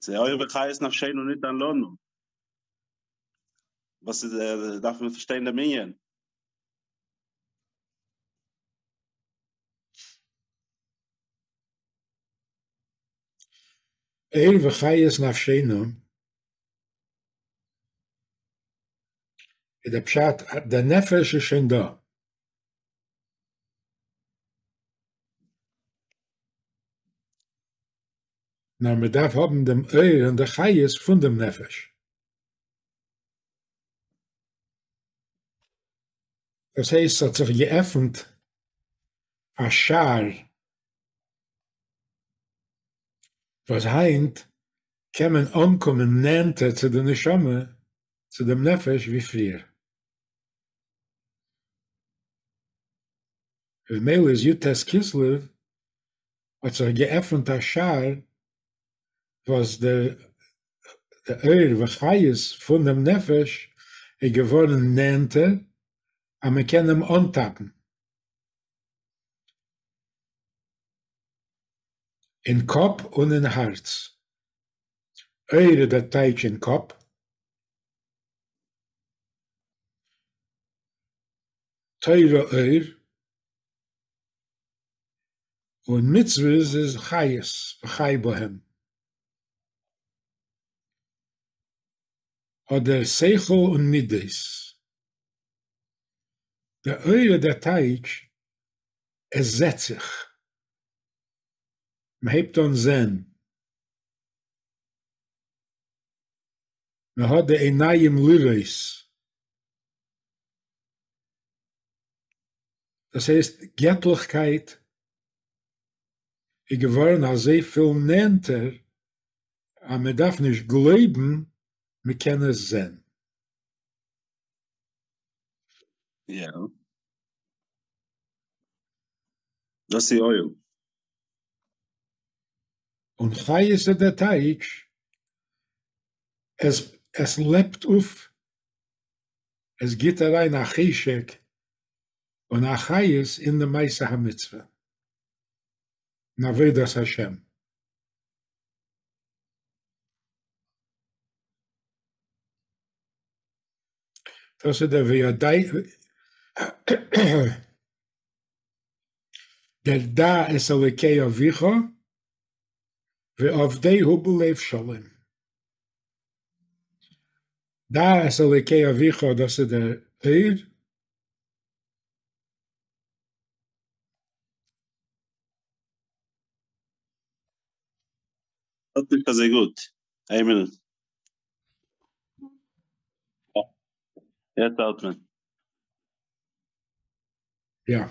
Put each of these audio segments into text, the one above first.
ס'איז אור וחיות נפשינו ניתן לנו. וואס איז דארף מען פארשטיין דעם ענין. אור וחיות נפשינו איז דער פשט דער נפש איז שוין דא. נאר מען דארף האבן דעם אור און די חיות פון דעם נפש. דאס הייסט ס'האט זיך געעפנט א שער וואס היינט קען מען אנקומען נענטער צו די נשמה, צו דעם נפש, ווי פריער. במילא איז י"ט כסלו האט זיך געעפנט א שער וואס דער אור וחיות פון דעם נפש איז געווארן נענטער אז מען קען אים אנטאפן. אין קאפ און אין הארץ. אור איז דער טייטש אין קאפ. תורה אור. און מצוות איז חיות וחי בהם. אדער שכל און מידות. דער אור איז דער טייטש עס זעט זיך. מען הייבט אן זען. מען האט די עיניים לראות. דאס הייסט געטליכקייט איז געווארן אזויפיל נענטער אז מען דארף נישט גלויבן, מען קען עס זען. יא. דאס איז אור. און חיות איז דער טייטש, עס עס לעבט אויף, עס גיט אריין א חשק און א חיות אין די מעשה המצוה, אין עבודת השם. דאס איז דער וידעת, דער דע את אלוקי אביך ועבדהו בלב שלם. דע את אלוקי אביך דאס איז דער אור. האט נישט אזוי גוט. איין מינוט. יעצט האלט מען. יא.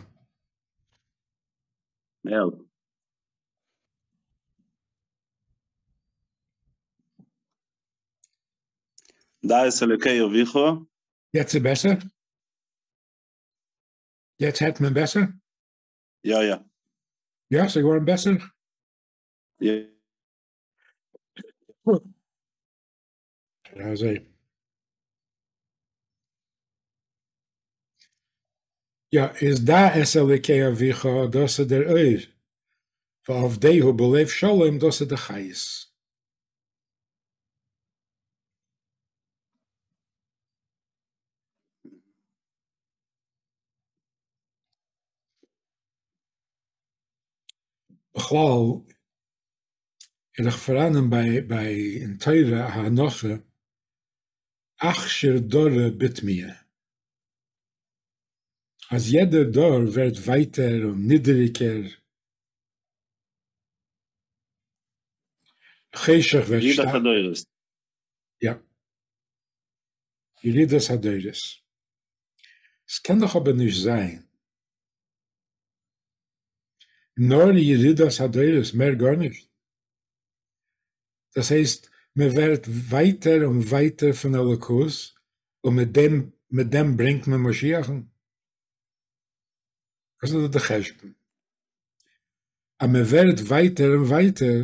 מעלד. דע את אלוקי אביך. יעצט איז בעסער? יעצט הערט מען בעסער? יא יא. יא, ס'איז געווארן בעסער? יא. אזוי. יא, איז דע את אלוקי אביך, דאס איז דער אור, ועבדהו בלב שלם, דאס איז די חיות. בכלל איז דאך פאראנען ביי ביי אין תורה א הנחה אכשר דרא בתמיה אז יעדער דור ווערט ווייטער און נידעריגער, חשך ווערט ירידת שטארקער. הדורות. יא. ירידת הדורות. ס'קען דאך אבער נישט זיין נאר ירידת הדורות, מער גארנישט. דאס הייסט מען ווערט ווייטער און ווייטער פון אלוקות, און מיט דעם מיט דעם ברענגט מען משיח'ן? וואס איז דא די חשבון? אז מען ווערט ווייטער און ווייטער,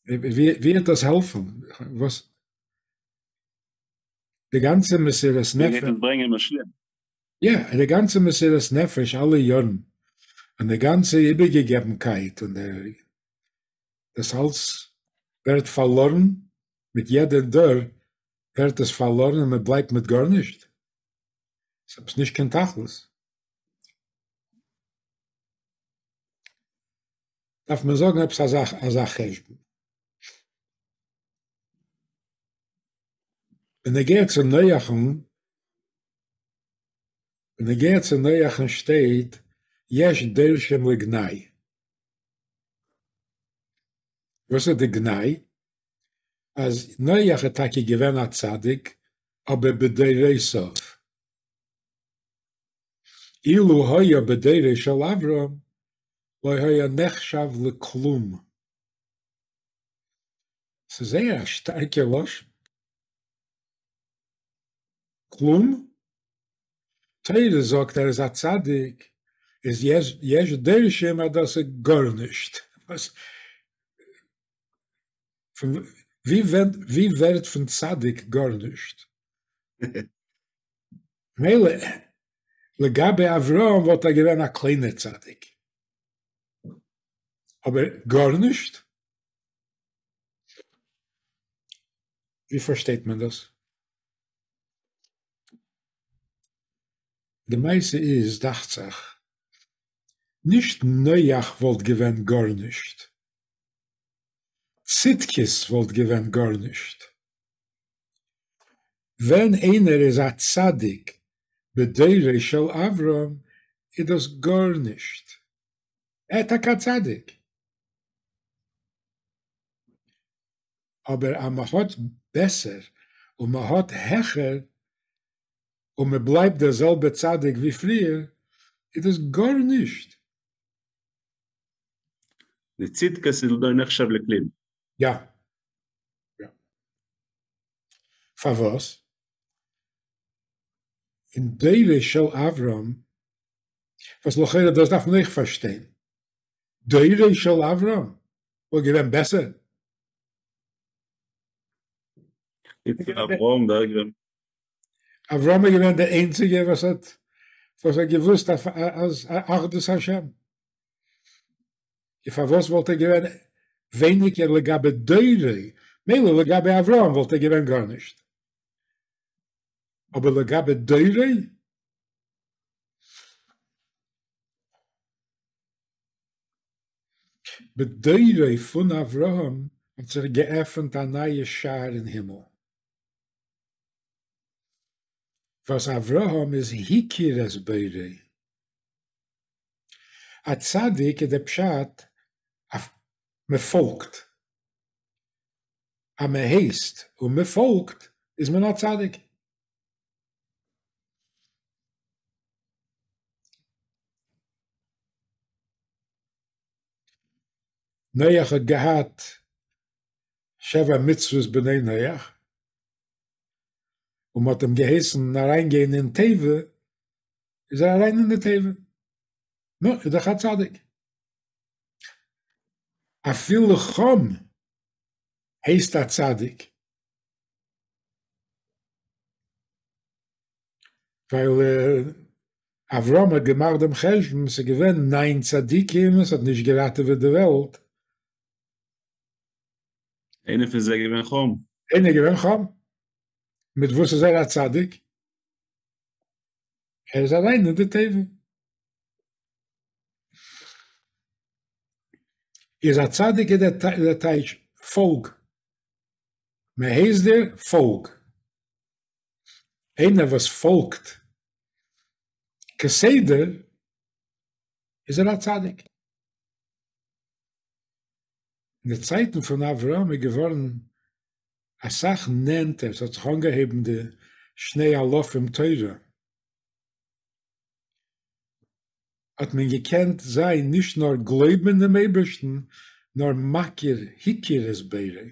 ווי וועט דאס העלפן? וואס? די גאנצע מסירת ווי גייט נפש, עס ברענגען משיח? יא, די גאנצע מסירת נפש אלע יארן, און די גאנצע איבערגעגעבנקייט, און דער דאס אלץ ווערט פארלארן, מיט יעדע דור ווערט עס פארלארן און מען בלייבט מיט גארנישט, ס'איז עפעס נישט קיין תכלית. דארף מען זאגן עפעס אזא חשבון. בנוגע צו נח'ן, בנוגע צו נח'ן שטייט יש דורשים לגנאי. וואס איז די גנאי? אז נח איז טאקע געווען א צדיק, אבער בדורותיו. אילו היה בדורו של אברהם, לא היה נחשב לכלום. ס'איז זייער א שטארקע לשון. כלום? תורה זאגט ער איז א צדיק, איז יש דורשים אז דאס איז גארנישט. ווי ווערט פון צדיק גארנישט? מילא לגבי אברהם וואלט ער געווען א קליינער צדיק, אבער גארנישט? ווי פארשטייט מען דאס? די מעשה איז, דאכט זיך, נישט נח וואלט געווען גארנישט, צדקות וואלט געווען גארנישט. ווען איינער איז א צדיק בדורו של אברהם איז דאס גארנישט, ער איז טאקע א צדיק, אבער אז מען האט בעסער און מען האט העכער און מען בלייבט דער זעלבער צדיק ווי פריער, איז דאס גארנישט. די צדקות איז לא נחשב לכלום. יא. יא. פארוואס? אין דורו של אברהם, וואס לכאורה דאס דארף מען אויך פארשטיין, דורו של אברהם וואלט געווען בעסער? אברהם ווער געווען? אברהם איז געווען דער איינציגער וואס האט וואס האט געוואוסט אז אחדות השם. און פארוואס וואלט ער געווען ווייניגער לגבי דורו? מילא לגבי אברהם וואלט ער געווען גארנישט, אבער לגבי דורו? בדורו פון אברהם האט זיך געעפנט א נייע שער אין הימל, וואס אברהם איז הכיר את בוראו. א צדיק איז דער פשט אויף מען פאלגט, אז מען הייסט און מען פאלגט איז מען א צדיק. נח האט געהאט שבע מצוות בני נח, און מ'האט אים געהייסן אריינגיין אין תיבה, איז ער אריין אין די תיבה. נו, איז דאך א צדיק. אפילו חם הייסט א צדיק, ווייל אברהם האט געמאכט דעם חשבון, ס'איז געווען ניין צדיקים, עס האט נישט געראטעוועט די וועלט. איינער פון זיי געווען חם. איינער געווען חם. מיט וואס איז ער א צדיק? ער איז אריין אין די תיבה. איז א צדיק איז דער טייטש פאלג. מען הייסט דיר, פאלג. איינער וואס פאלגט כסדר איז ער א צדיק. אין די צייטן פון אברהם איז געווארן אסאך נענטער, ס'האט זיך אנגעהויבן די שני אלפים תורה, האט מען געקענט זיין נישט נאר גלויבן אין דעם אייבערשטן, נאר מכיר הכיר את בוראו.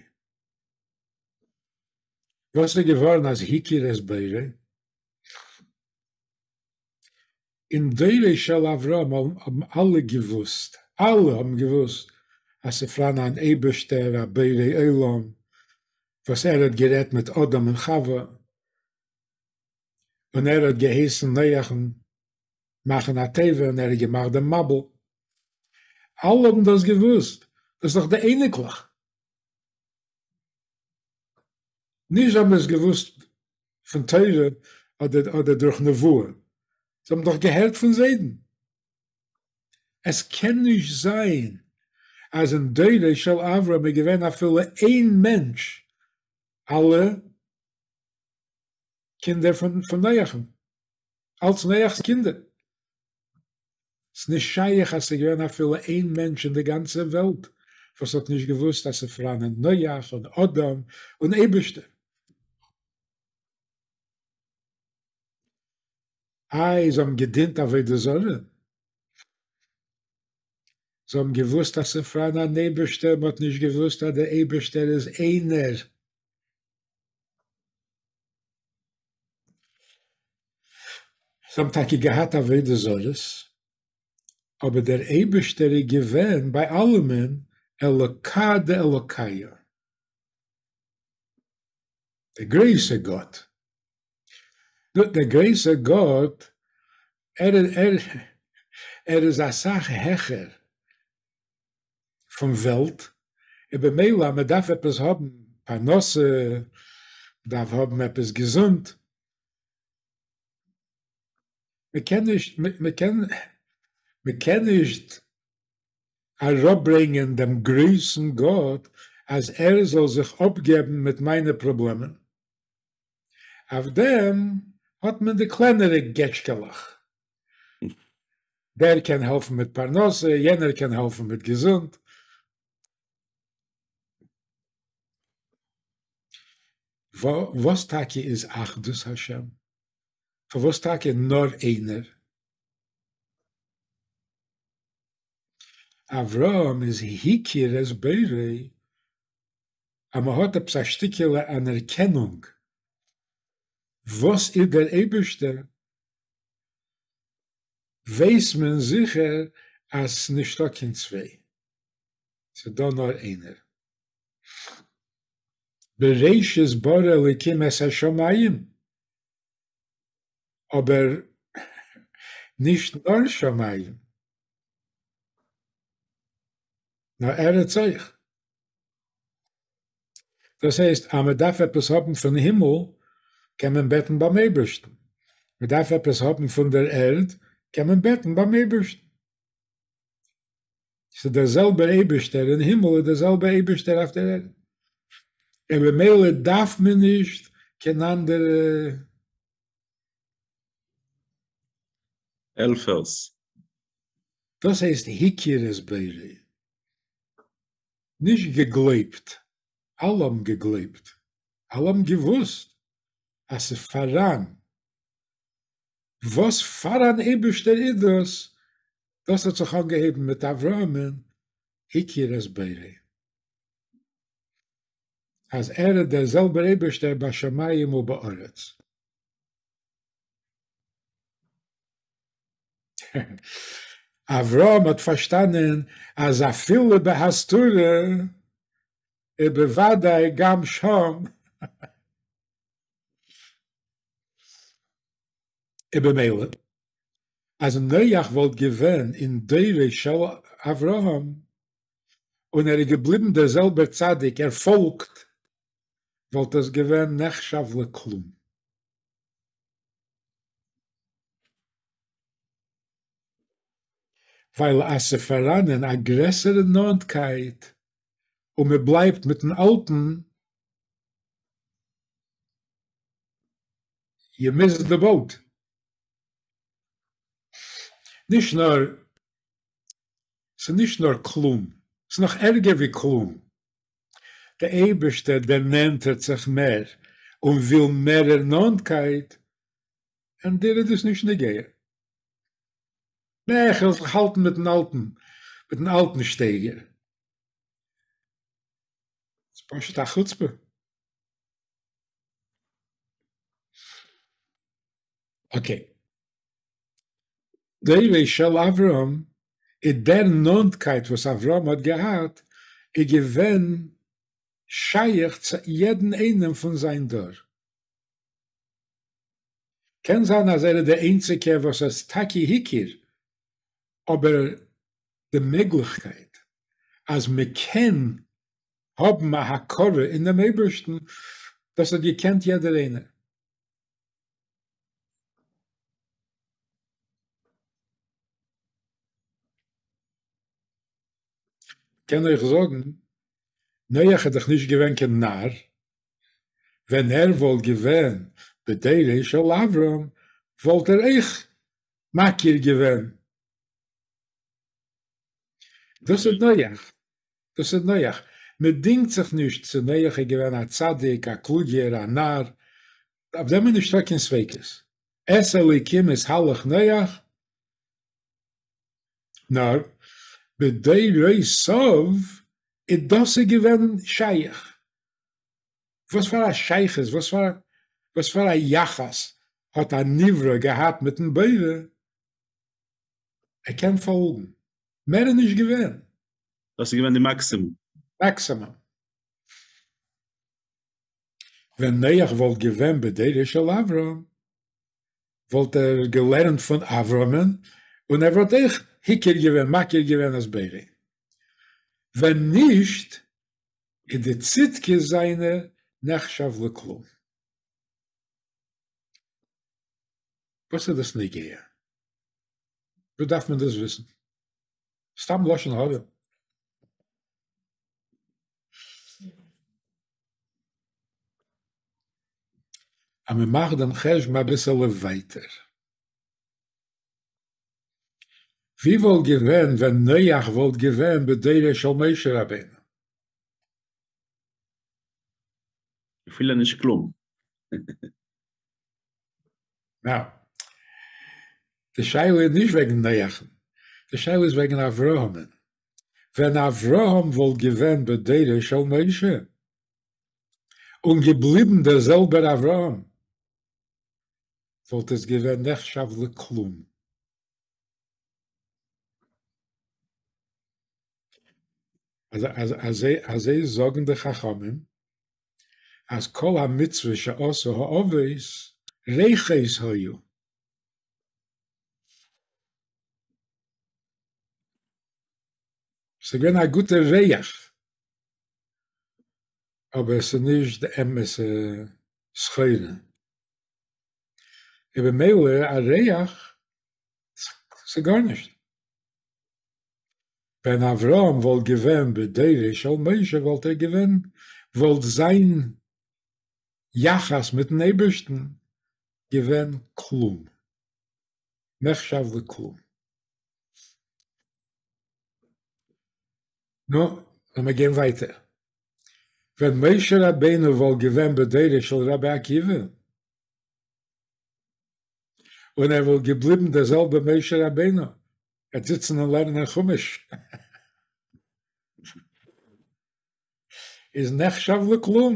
וואס איז געווארן אז הכיר את בוראו? אין דורו של אברהם האבן אלע געוואוסט, אלע האבן געוואוסט אז ס'פראן אן אייבערשטער א בורא עולם וואס ער האט גערעדט מיט אדם און חווה, און ער האט געהייסן נח'ן מאכן א תיבה און ער האט געמאכט דעם מבול. אלע האבן דאס געוואוסט, דאס איז דאך די אייניקלעך. נישט זיי האבן עס געוואוסט פון תורה אדער אדער דורך נבואה, זיי האבן דאך געהערט פון זיידן. עס קען נישט זיין אז אין דורו של אברהם איז געווען אפילו איין מענטש, אלע קינדער פון פון נח'ן, אלץ נח'ס קינדער. ס'נישט שייך אז ס'איז געווען אפילו איין מענטש אין די גאנצע וועלט וואס האט נישט געוואוסט אז ס'איז פאראנען נח און אדם און אייבערשטער. איי, זיי האבן געדינט עבודה זרה? זיי האבן געוואוסט אז ס'איז פאראן אן אייבערשטער, מ'האט נישט געוואוסט אז דער אייבערשטער איז איינער. זיי האבן טאקע געהאט עבודה זרות, אבער דער אייבערשטער איז געווען ביי אלעמען אלקא דאלקיא, דער גרויסער גאט. נו, דער גרויסער גאט, ער ער ער איז אסאך העכער פון וועלט, און במילא אז מען דארף עפעס האבן פרנסה, מען דארף האבן עפעס געזונט, מען קען נישט, מען קען, מען קען נישט אראפברענגען דעם גרויסן גאט אז ער זאל זיך אפגעבן מיט מיינע פראבלעמען. אויף דעם האט מען די קלענערע געטשקעלעך, דער קען העלפן מיט פרנסה, יענער קען העלפן מיט געזונט. וואס טאקע איז אחדות השם? פארוואס טאקע נאר איינער? אברהם איז הכיר את בוראו אז מען האט עפעס א שטיקעלע אנערקענונג וואס איז דער אייבערשטער, ווייסט מען זיכער אז ס'נישטא קיין צוויי, ס'דא נאר איינער. בראשית ברא אלקים את השמים, אבער נישט נאר שמים, נאר ארץ אויך. דאס הייסט אז מען דארף עפעס האבן פון הימל קען מען בעטן ביים אייבערשטן, מען דארף עפעס האבן פון דער ערד קען מען בעטן ביים אייבערשטן. ס'איז דער זעלבער אייבערשטער אין הימל איז דער זעלבער אייבערשטער אויף דער ערד, און במילא דארף מען נישט קיין אנדערע העלפערס. דאס הייסט הכיר את בוראו. נישט געגלויבט, אלע האבן געגלויבט, אלע האבן געוואוסט אז ס'איז פאראן, וואס פאר אן אייבערשטער איז דאס, דאס האט זיך אנגעהויבן מיט אברהמ'ן, הכיר את בוראו, אז ער איז דער זעלבער אייבערשטער בשמים ובארץ. אברהם האט פארשטאנען אז אפילו בהסתרה איז בוודאי גם שם ובמילא אז נח וואלט געווען אין דורו של אברהם און ער איז געבליבן דער זעלבער צדיק ער פאלגט וואלט עס געווען נחשב לכלום. ווייל אז ס'פאראנען א גרעסערע נאענטקייט און מ'בלייבט מיטן אלטן, יו מיסד די באוט. נישט נאר, ס'נישט נאר כלום, ס'נאך ערגער ווי כלום. דער אייבערשטער דערנענטערט זיך מער און וויל מערער נאענטקייט, און דיר איז דאס נישט נוגע. נע, איך וועל זיך האלטן מיטן אלטן, מיטן אלטן שטייגער. ס'איז פשוט א חוצפה. אקעי. דורו של אברהם איז דער נאנטקייט וואס אברהם האט געהאט איז געווען שייך צו יעדן איינעם פון זיין דור. קען זיין אז ער איז דער איינציגער וואס איז טאקע הכיר, אבער די מעגליכקייט אז מען קען האבן א הכרה אין דעם אייבערשטן, דאס האט געקענט יעדער איינער. קען אויך זאגן, נח איז דאך נישט געווען קיין נאר, ווען ער וואלט געווען בדורו של אברהם וואלט ער אויך מכיר געווען. דאס איז נח, דאס איז נח, מען דינגט זיך נישט צו נח איז געווען א צדיק, א קלוגער, א נאר, אויף דעם איז נישטא קיין ספיקות, את האלוקים התהלך נח, נאר בדורותיו איז דאס איז געווען שייך. וואס פאר א שייכות, וואס פאר וואס פאר א יחס האט א נברא געהאט מיטן בורא? ער קען פאלגן. מער איז נישט געווען. דאס איז געווען די מאקסימום. מאקסימום. ווען נח וואלט געווען בדורו של אברהם, וואלט ער געלערנט פון אברהמ'ן, און ער וואלט אויך הכיר געווען, מכיר געווען את בוראו. ווען נישט, איז די צדקות זיינע נחשב לכלום. וואס איז דאס נוגע? וואס דארף מען דאס וויסן? סתם לשון הרע. אז מען מאכט דעם חשבון אביסעלע ווייטער. ווי וואלט געווען ווען נח וואלט געווען בדורו של משה רבינו? אפילו נישט כלום. נאו. די שאלה איז נישט וועגן נח'ן, די שאלה איז וועגן אברהמ'ן. ווען אברהם וואלט געווען בדורו של משה, און געבליבן דער זעלבער אברהם, וואלט עס געווען נחשב לכלום. אזוי זאגן די חכמים, אז כל המצוות שעשו האבות ריחות היו. ס'איז געווען א גוטע ריח, אבער ס'איז נישט די אמת'ע סחורה. און במילא א ריח, ס'איז גארנישט. ווען אברהם וואלט געווען בדורו של משה וואלט ער געווען, וואלט זיין יחס מיטן אייבערשטן געווען כלום, נחשב לכלום. נו, לאמיר גיין ווייטער. ווען משה רבינו וואלט געווען בדורו של רבי עקיבא, און ער וואלט געבליבן דער זעלבער משה רבינו, ער וועט זיצן און לערנען חומש, איז נחשב לכלום.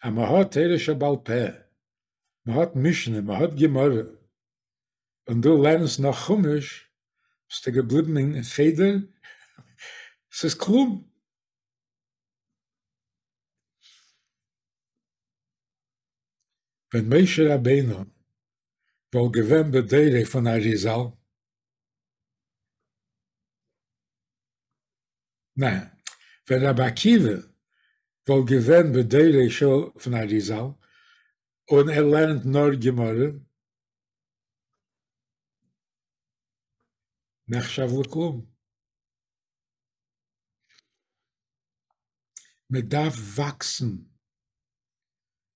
אז מען האט תורה שבעל פה, מען האט משנה, מען האט גמרא, און דו לערנסט נאך חומש, ביסטו געבליבן אין חדר, ס'איז כלום. ווען משה רבינו וואלט געווען בדורו פון אריזל, ניין, ווען רבי עקיבא וואלט געווען בדורו של פון אריזל, און ער לערנט נאר גמרא, נחשב לכלום. מען דארף וואקסן,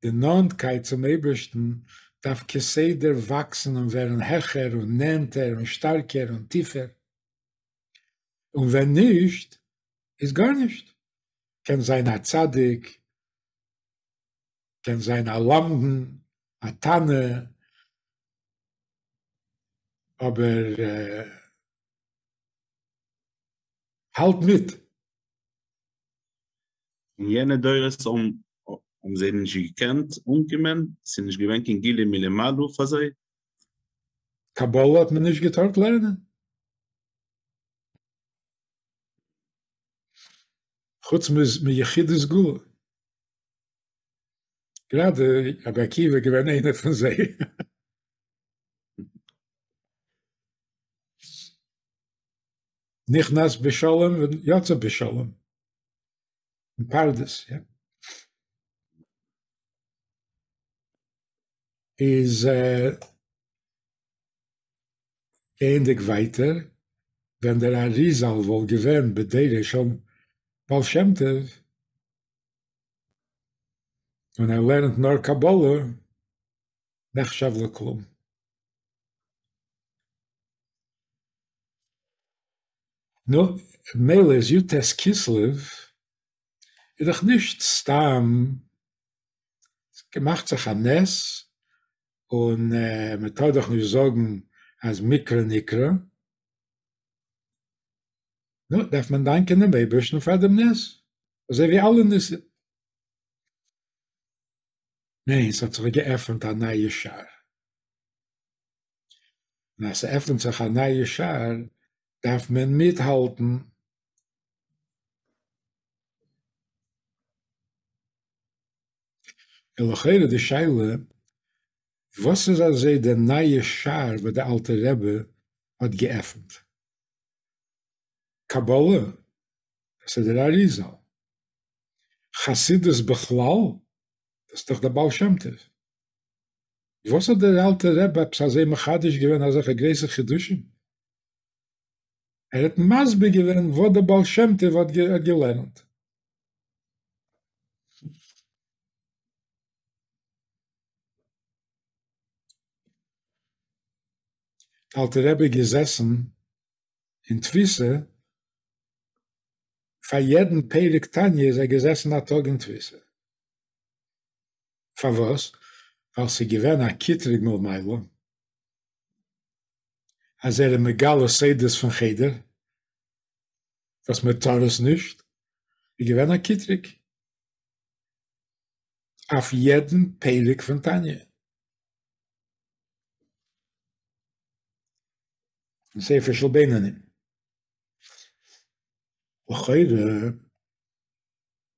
די נאנטקייט צום אייבערשטן דארף כסדר וואקסן און ווערן העכער און נענטער און שטארקער און טיפער, און ווען נישט איז גארנישט, קען זיין א צדיק, קען זיין א למדן, א תנא, אבער האלט מיט. אין יענע דורות האבן זיי נישט געקענט אנקומען, ס'איז נישט געווען קיין גילוי מלמעלה פאר זיי. קבלה האט מען נישט געטארט לערנען. חוץ מיחידי סגולה. גראדע רבי עקיבא איז געווען איינער פון זיי. נכנס בשלום ויצא בשלום. אין פרדס, יא. איז גייענדיג ווייטער, ווען דער אריזל וואלט געווען בדורו של בעל שם טוב, און ער לערנט נאר קבלה, נחשב לכלום. נו, מילא איז י"ט כסלו איז דאך נישט סתם געמאכט זיך א נס, און מען טאר דאך נישט זאגן אז מקרה נקרא, נו, דארף מען דאנקען דעם אייבערשטן פאר דעם נס, אזוי ווי אלע ניסים. ניין, ס'האט זיך געעפנט א נייע שער. און אז ס'עפנט זיך א נייע שער, דארף מען מיטהאלטן. און לכאורה די שאלה, וואס איז אזוי דער נייע שער וואס דער אלטער רבי האט געעפנט? קבלה? דאס איז דער אריזל. חסידות בכלל? דאס איז דאך דער בעל שם טוב. וואס האט דער אלטער רבי עפעס אזוי מחדש געווען אזעלכע גרויסע חידושים? ער האט מסביר געווען וואס דער בעל שם טוב האט געלערנט. דער אלטער רבי איז געזעסן אין תפיסה, פאר יעדן פרק תניא איז ער געזעסן א טאג אין תפיסה. פארוואס? ווייל ס'איז געווען א קטרוג מלמעלה אז ער איז מגלה סודות פון חדר וואס מען טאר עס נישט, איז געווען א קטרוג אויף יעדן פרק פון תניא. אין ספר של בינונים. לכאורה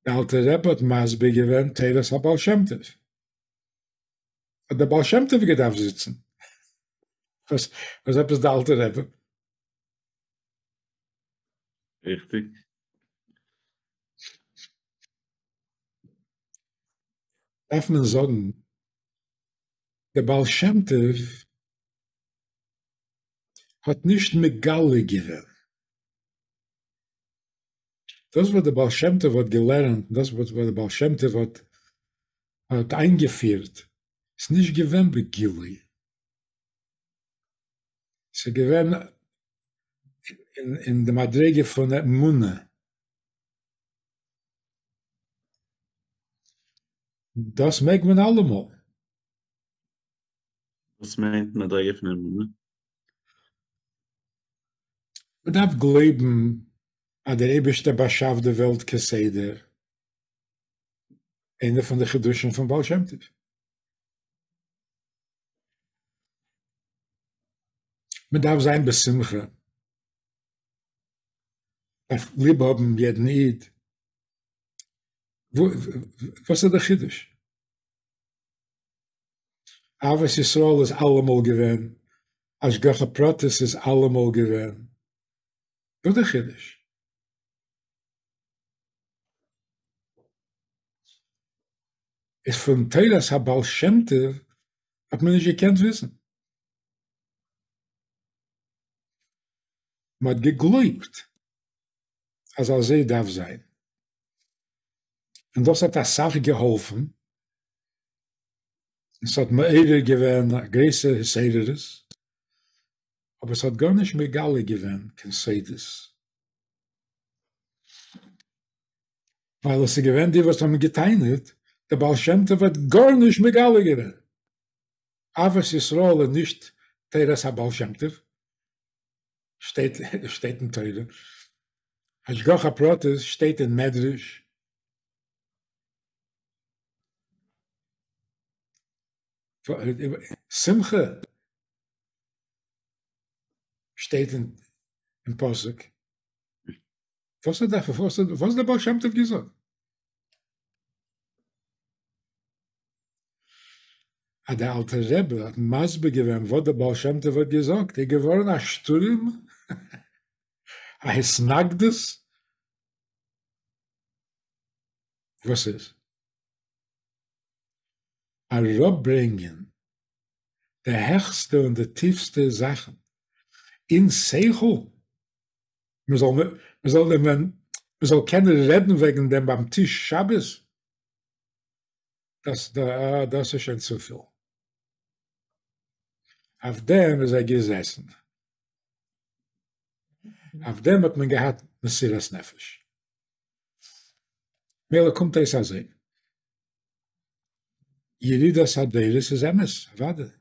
דער אלטער רבי האט מסביר געווען תורת הבעל שם טוב. האט דער בעל שם טוב געדארפט זיצן. וואס וואס עפעס דער אלטער רבי? ריכטיג. דארף מען זאגן דער בעל שם טוב האט נישט מגלה געווען. דאס וואס דער בעל שם טוב האט געלערנט און דאס וואס דער בעל שם טוב האט האט איינגעפירט איז נישט געווען בגילוי, ס'איז געווען אין די מדריגה פון אמונה. דאס מעג מען אלעמאל. וואס מיינט מדריגה פון אמונה? מען דארף גלויבן אז דער אייבערשטער באשאפט די וועלט כסדר, איינע פון די חידושים פון בעל שם טוב. מען דארף זיין בשמחה, דארף ליב האבן יעדן איד, וואס איז דער חידוש? אהבת ישראל איז אלעמאל געווען, השגחה פרטית איז אלעמאל געווען, וואס דער חידוש? איז פון תורת הבעל שם טוב האט מען נישט געקענט וויסן. מען האט געגלויבט אז אזוי דארף זיין, און דאס האט אסאך געהאלפן. עס האט מעורר געווען א גרויסע התעוררות, אבער עס האט גארנישט מגלה געווען קיין סודות, ווייל עס איז געווען די וואס האבן גע'טענה'ט, דער בעל שם טוב האט גארנישט מגלה געווען, אהבת ישראל איז נישט תורת הבעל שם טוב, שטייט שטייט אין תורה, השגחה פרטית שטייט אין מדרש. שמחה שטייט אין פסוק, וואס האט וואס האט דער בעל שם טוב געזאגט? אז דער אלטער רבי האט מסביר געווען וואס דער בעל שם טוב האט געזאגט איז געווארן א שטורעם. א התנגדות? וואס איז? אראפברענגען די העכסטע און די טיפסטע זאכן אין שכל, מען זאל מען זאל מען זאל קענען רעדן וועגן דעם ביים טיש שבת, דאס דאס איז שוין צופיל. אויף דעם איז ער געזעסן. אויף דעם האט מען געהאט מסירת נפש. מילא קומט אויס אזוי. ירידת הדורות איז אמת, אוודאי.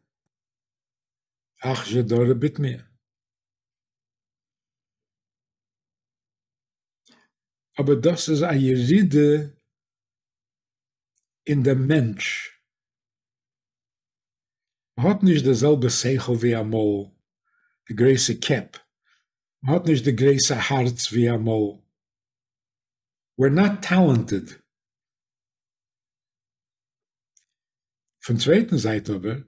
אכשר דרא בתמיה. אבער דאס איז א ירידה אין דעם מענטש. מ'האט נישט די זעלבע שכל ווי אמאל, די גרויסע קעפ, מ'האט נישט די גרויסע הארץ ווי אמאל. We're not talented. פון צווייטן זייט אבער,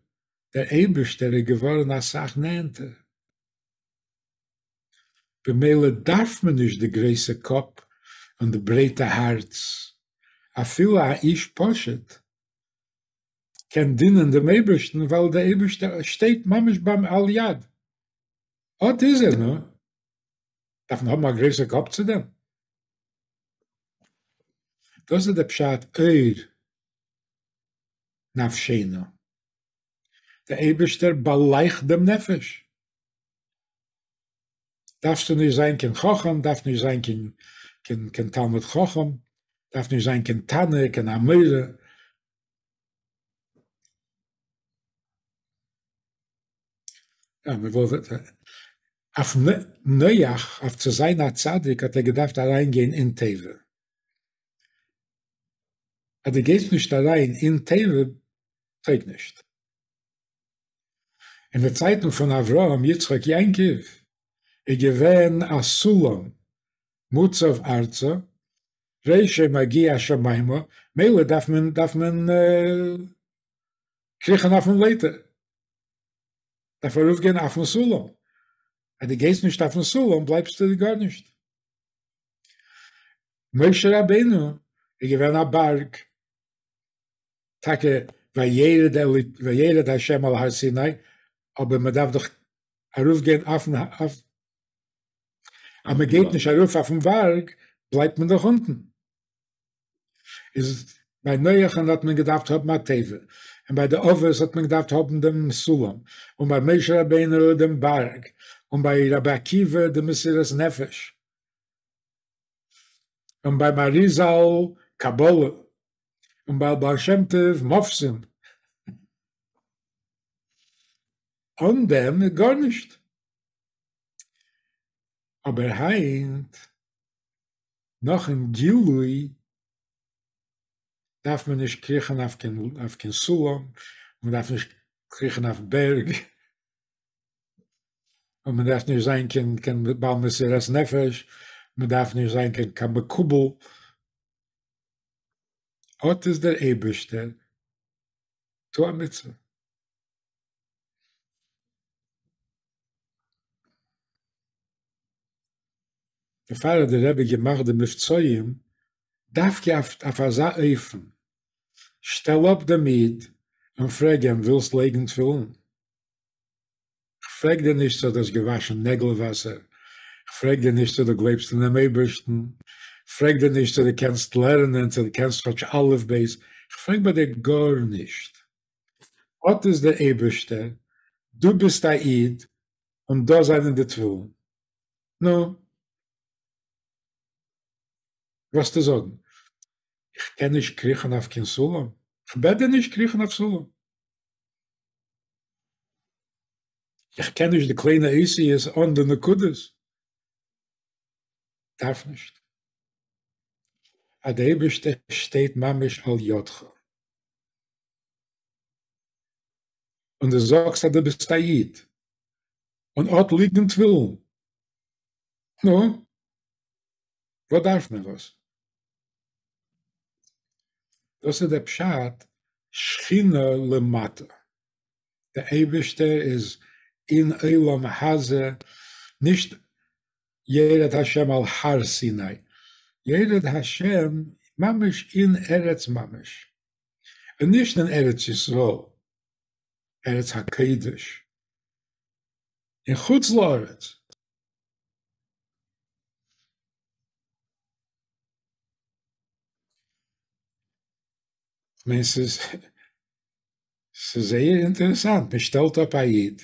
דער אייבערשטער איז געווארן אסאך נענטער. במילא דארף מען נישט די גרויסע קאפ און די ברייטע הארץ, אפילו א איש פשוט קען דינען דעם אייבערשטן ווייל דער אייבערשטער שטייט ממש ביים על יד, אט איז ער, נו, דארף מען האבן א גרויסע קאפ צו דעם? דאס איז דער פשט אור נפשינו, דער אייבערשטער באלייכט דעם נפש. דארפסטו נישט זיין קיין חכם, דארף נישט זיין קיין קיין קיין תלמיד חכם, דארף נישט זיין קיין תנא, קיין אמורא. יא, מען וואלט אויף נח, אויף צו זיין א צדיק האט ער געדארפט אריינגיין אין תיבה. אז דו גייסט נישט אריין אין תיבה, טויג נישט. אין די צייטן פון אברהם יצחק יעקב איז געווען א סולם מוצב ארצה ראשו מגיע השמימה, מילא דארף מען דארף מען קריכן אויפן לייטער, דארף ארויף גיין אויפן סולם, אז דו גייסט נישט אויפן סולם בלייבסטו גארנישט. משה רבינו איז געווען א בארג, טאקע וירד וירד ה' על הר סיני, אבער מען דארף דאך ארויף גיין אויפן אויף, אז מען גייט נישט ארויף אויפן בארג בלייבט מען דאך אונטן. איז ביי נח'ן האט מען געדארפט האבן א תיבה, און ביי די אבות האט מען געדארפט האבן דעם סולם, און ביי משה רבינו דעם בארג, און ביי רבי עקיבא די מסירת נפש, און ביים אריזל קבלה, און ביי בעל שם טוב מופתים. אן דעם איז גארנישט. אבער היינט נאכן גילוי דארף מען נישט קריכן אויף קיין סולם, מען דארף נישט קריכן אויף בערג, און מען דארף נישט זיין קיין קיין בעל מסירת נפש, מען דארף נישט זיין קיין קיין מקובל, אט איז דער אייבערשטער, טו א מצוה. דערפאר האט דער רבי געמאכט די מבצעים דווקא אויף אזא אופן, שטעל אפ דעם איד און פרעג אים ווילסט לייגן תפילין? כ'פרעג דיר נישט צו דו האסט געוואשן נעגל וואסער, כ'פרעג דיר נישט צו דו גלייבסט אינעם אייבערשטן, כ'פרעג דיר נישט צו דו קענסט לערנען, צו דו קענסט כאטש אלף בית, כ'פרעג ביי דיר גארנישט. אט איז דער אייבערשטער, דו ביסט א איד, און דא זענען די תפילין. נו, וועסטו זאגן, איך קען נישט קריכן אויף קיין סולם? כ'בעט דיר נישט קריכן אויף סולם. איך קען נישט די קליינע אותיות אן די נקודות. דארף נישט. אז די אייבערשטער שטייט ממש על ידך. און דו זאגסט אז דו ביסט א איד. און אט ליגן תפילין. נו, וואס דארף מען וואס? דאס איז דער פשט שכינה למטה, דער אייבערשטער איז אין עולם הזה, נישט ירד השם על הר סיני, ירד השם ממש אין ארץ ממש, און נישט אין ארץ ישראל, ארץ הקודש, אין חוץ לארץ. כ'מיין ס'איז ס'איז זייער אינטערעסאנט, מען שטעלט אפ א איד,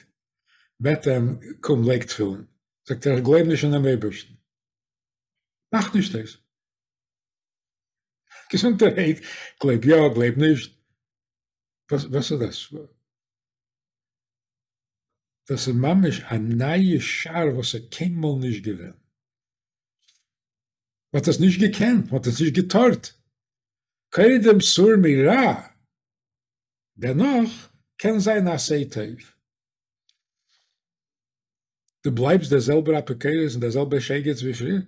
בעט אים קום לייג תפילין, זאגט ער איך גלייב נישט אינעם אייבערשטן, מאכט נישט אויס, געזונטערהייט, גלייב יא גלייב נישט, וואס איז דאס? דאס איז ממש א נייע שער וואס איז קיינמאל נישט געווען, מען האט עס נישט געקענט, מען האט עס נישט געטארט, קודם סור מרע, דערנאך קען זיין עשה טוב. דו בלייבסט דער זעלבער אפיקורס און דער זעלבער שייגעץ ווי פריער,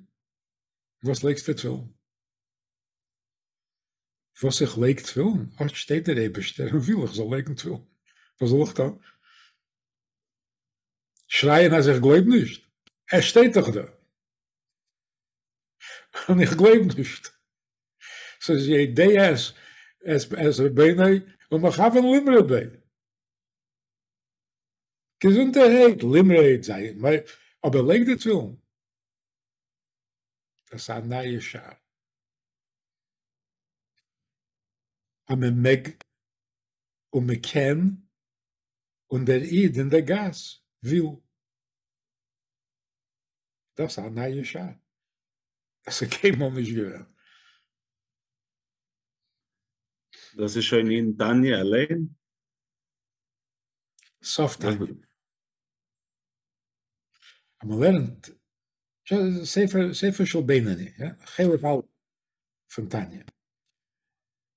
וואס לייגסטו תפילין? וואס איך לייג תפילין? אט שטייט דער אייבערשטער און וויל איך זאל לייגן תפילין, וואס זאל איך טון? שרייען אז איך גלויב נישט? ער שטייט דאך דא און איך גלויב נישט. ס'איז יודע את רבונו ומכוון למרוד בו. געזונטערהייט, למרוד זיי, אבער לייג די תפילין. דאס איז א נייע שער. אז מען מעג און מען קען, און דער איד אין דער גאס וויל. דאס איז א נייע שער. דאס איז קיינמאל נישט געווען. דאס איז שוין אין תניא אליין? סוף תניא. אז מען לערנט ספר ספר של בינוני, יא, חלק א' פון תניא,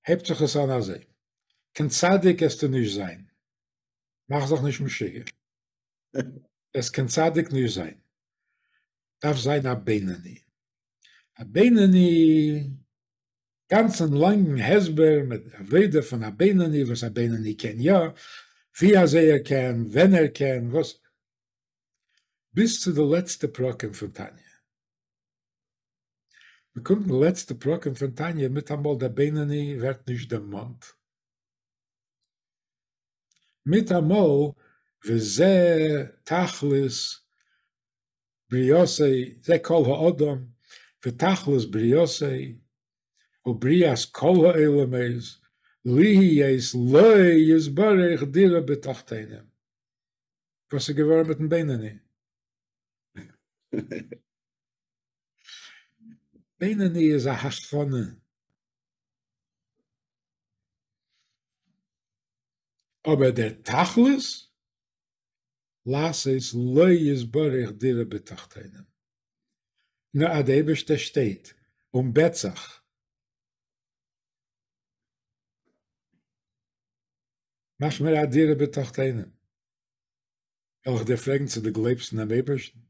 הייבט זיך עס אן אזוי, קיין צדיק עסטו נישט זיין, מאך זיך נישט משוגע, עסט קיין צדיק נישט זיין, דארף זיין א בינוני, א בינוני, גאנצן לאנגן הסבר מיט עבודה פון א בינוני, וואס א בינוני קען יא, ווי אזוי ער קען, ווען ער קען, וואס, ביז צו די לעצטע פרקים פון תניא. מען קומט אין די לעצטע פרקים פון תניא, מיטאמאל דער בינוני ווערט נישט דערמאנט. מיטאמאל וזה תכלית בריאתו, זה כל האדם, ותכלית בריאתו, ובריאת כל העולמות, להיות לו יתברך דירה בתחתונים. וואס איז געווארן מיטן בינוני? בינוני איז א הכנה. אבער דער תכלית, לעשות לו יתברך דירה בתחתונים. נאר אז דער אייבערשטער שטייט און בעט זיך, מאך מיר א דירה בתחתונים, וועל איך דיר פרעגן צו דו גלייבסט אינעם אייבערשטן,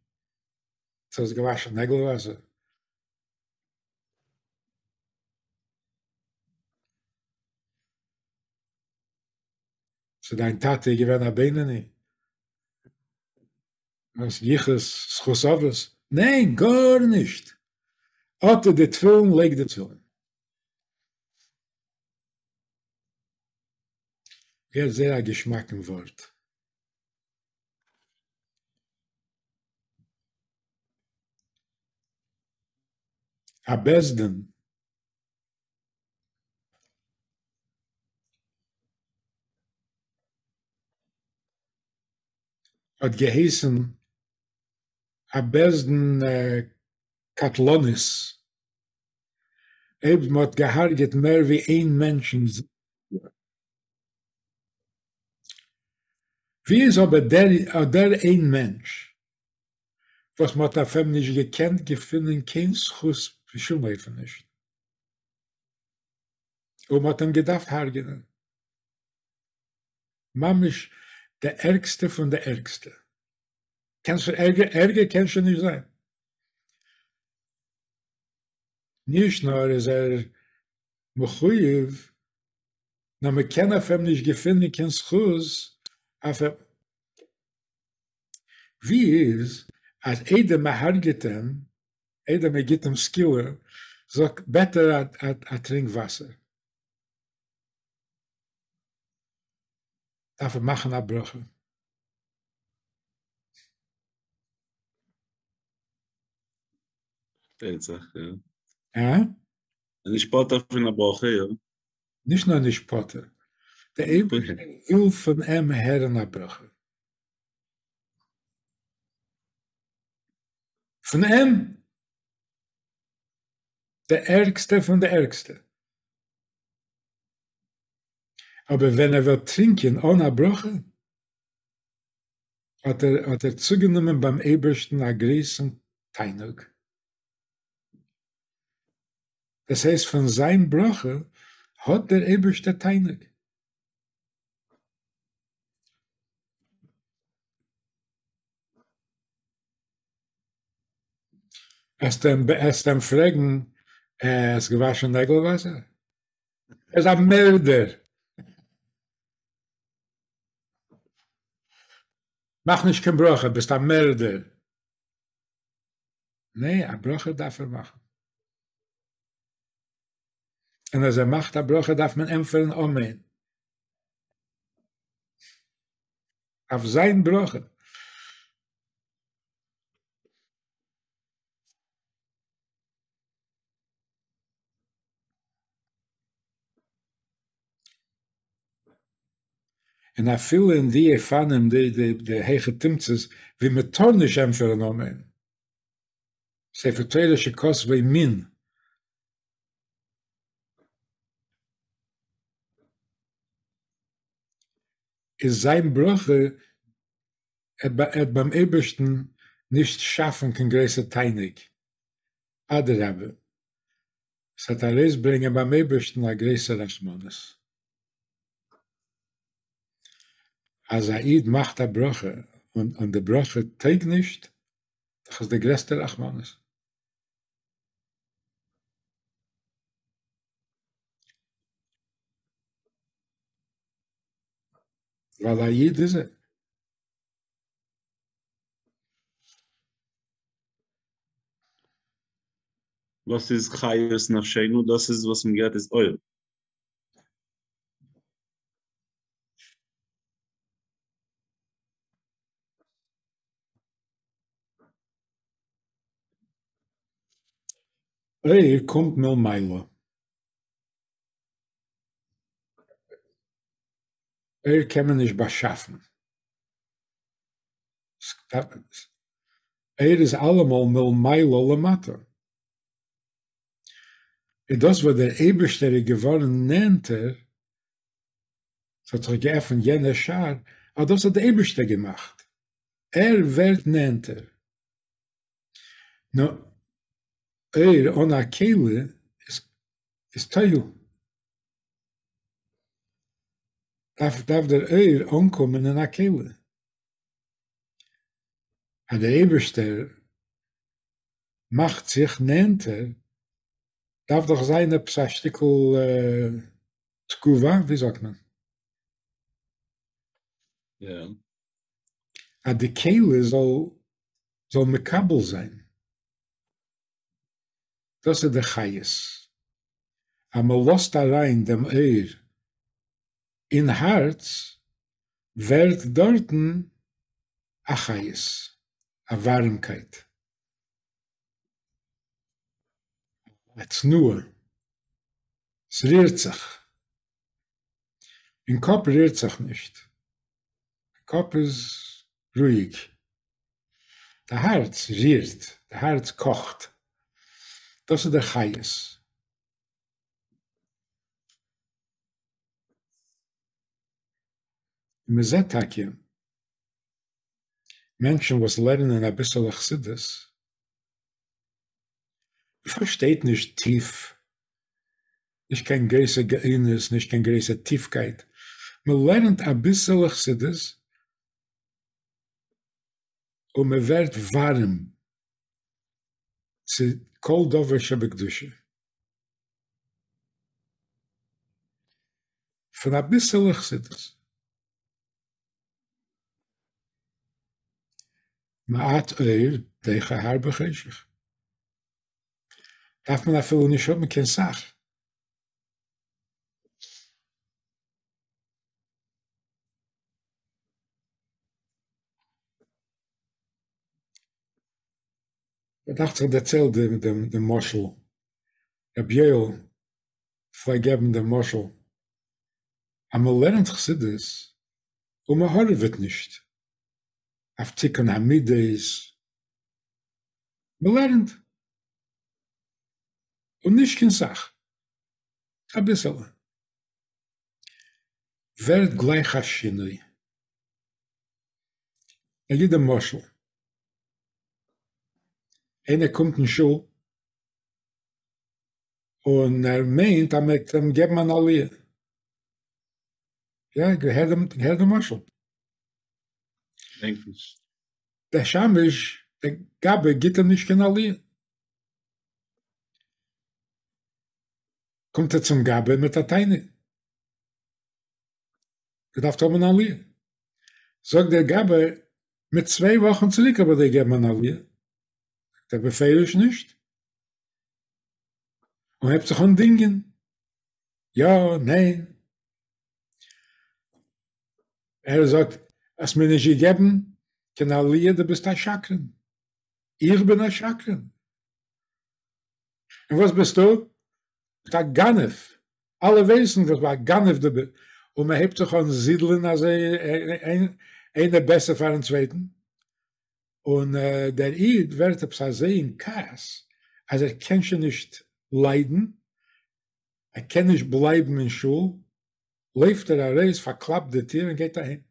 צו האסט געוואשן נעגל וואסער. צו דיין טאטע איז געווען א בינוני? האסט יחוס, זכות אבות? ניין, גארנישט! אט איז די תפילין, לייג די תפילין. געהערט זייער א געשמאקן ווארט. א בית דין האט געהייסן א בית דין קטלנית אויב מען האט געהארגעט מער ווי איין מענטש אין זיבן יאר. ווי איז אבער דער איין מענטש וואס מען האט אויף אים נישט געקענט געפינען קיין זכות בשום אופן נישט, און מען האט אים געדארפט הרג'נען, ממש די ערגסטע פון די ערגסטע, קענסט ערגער ערגער קען שוין נישט זיין, נישט נאר איז ער מחויב, נאר מען קען אויף אים נישט געפינען קיין זכות אויף אים. ווי איז אז איידער מען הרג'עט אים, איידער מען גיט אים סקילה, זאגט, בעט ער א טרינק וואסער. דארף ער מאכן א ברכה. פארשטייט זיך, יא. הא? נישט פטור פון א ברכה, יא. נישט נאר נישט פטור, דער אייבערשטער וויל פון אים הערן א ברכה. פון אים! דער ערגסטער פון די ערגסטע. אבער ווען ער וועט טרינקען אן א ברכה, האט ער האט ער צוגענומען ביים אייבערשטן א גרויסן תענוג. דאס הייסט פון זיין ברכה האט דער אייבערשטער תענוג. וועסט אים פרעגן, האסט געוואשן נעגל וואסער? ער איז א מערדער! מאך נישט קיין ברכה, ביסט א מערדער! נע, א ברכה דארף ער מאכן. און אז ער מאכט א ברכה דארף מען ענטפערן אמן. אויף זיין ברכה. און אפילו אין די אופנים, די די די היכי תמצא'ס ווי מען טאר נישט ענטפערן אמן, ספר תורה שכתבו מין, איז זיין ברכה עט ביים אייבערשטן נישט שאפן קיין גרויסע תענוג, אדרבה, ס'וועט ארויסברענגען ביים אייבערשטן א גרויסע רחמנות. אז א איד מאכט א ברכה און די ברכה טויג נישט, דאך איז די גרעסטע רחמנות. ווייל א איד איז ער. וואס איז חיות נפשינו? דאס איז וואס מען גערעדט איז אור. אור קומט מלמעלה. אור קען מען נישט באשאפן. אור איז אלעמאל מלמעלה למטה. און דאס וואס דער אייבערשטער איז געווארן נענטער, ס'האט זיך געעפנט יענער שער, אט דאס האט דער אייבערשטער געמאכט, ער ווערט נענטער. נו, אור אן א כלי איז תוהו. דארף דארף דער אור אנקומען אין א כלי. אז דער אייבערשטער מאכט זיך נענטער, דארף דאך זיין עפעס א שטיקל תגובה, ווי זאגט מען? אז די כלי זאל זאל מקבל זיין. דאס איז די חיות. אז מען לאזט אריין דעם אור אין הארץ, ווערט דארטן א חיות, א ווארעמקייט, א תנועה, ס'רירט זיך. אין קאפ רירט זיך נישט, די קאפ איז רואיג, די הארץ רירט, די הארץ קאכט, דאס איז דער חיות. און מען זעט טאקע מענטשן וואס לערנען אביסעלע חסידות, מ'פארשטייט נישט טיף, נישט קיין גרויסע גאונות, נישט קיין גרויסע טיפקייט, מ'לערנט אביסעלע חסידות און מ'ווערט ווארעם צו כל דבר שבקדושה. פון אביסעלע חסידות. מעט אור דוחה הרבה חשך. דארף מען אפילו נישט האבן קיין סך. דאכט זיך דערציילט דעם דעם משל, רבי יואל פלעגט געבן דעם משל, אז מען לערנט חסידות און מען הארעוועט נישט אויף תיקון המידות, מען לערנט און נישט קיין סך, אביסעלע, ווערט גלייך א שינוי. ער גיט דעם משל, איינער קומט אין שול און ער מיינט אז מען וועט אים געבן אן עליה, יא, געהערט דעם געהערט דעם משל? געדענק נישט. דער שמש, דער גבאי גיט אים נישט קיין עליה. קומט ער צום גבאי מיט א טענה. געדארפט האבן אן עליה. זאגט דער גבאי, מיט צוויי וואכן צוריק האב איך דיר געגעבן אן עליה. זאגט ער, בפירוש נישט. און הייבט זיך אן דינגען, יא, ניין. ער זאגט, האסט מיר נישט געגעבן קיין עליה, דו ביסט א שקרן. איך בין א שקרן? און וואס ביסטו? ביסט א גנב! אלע ווייסן וואס פאר א גנב דו ביסט, און מען הייבט זיך אן זידלען אזוי איינער בעסער פארן צווייטן, און דער איד ווערט עפעס אזוי אין כעס אז ער קען שוין נישט ליידן, ער קען נישט בלייבן אין שול, לויפט ער ארויס פארקלאפט די טיר און גייט אהיים.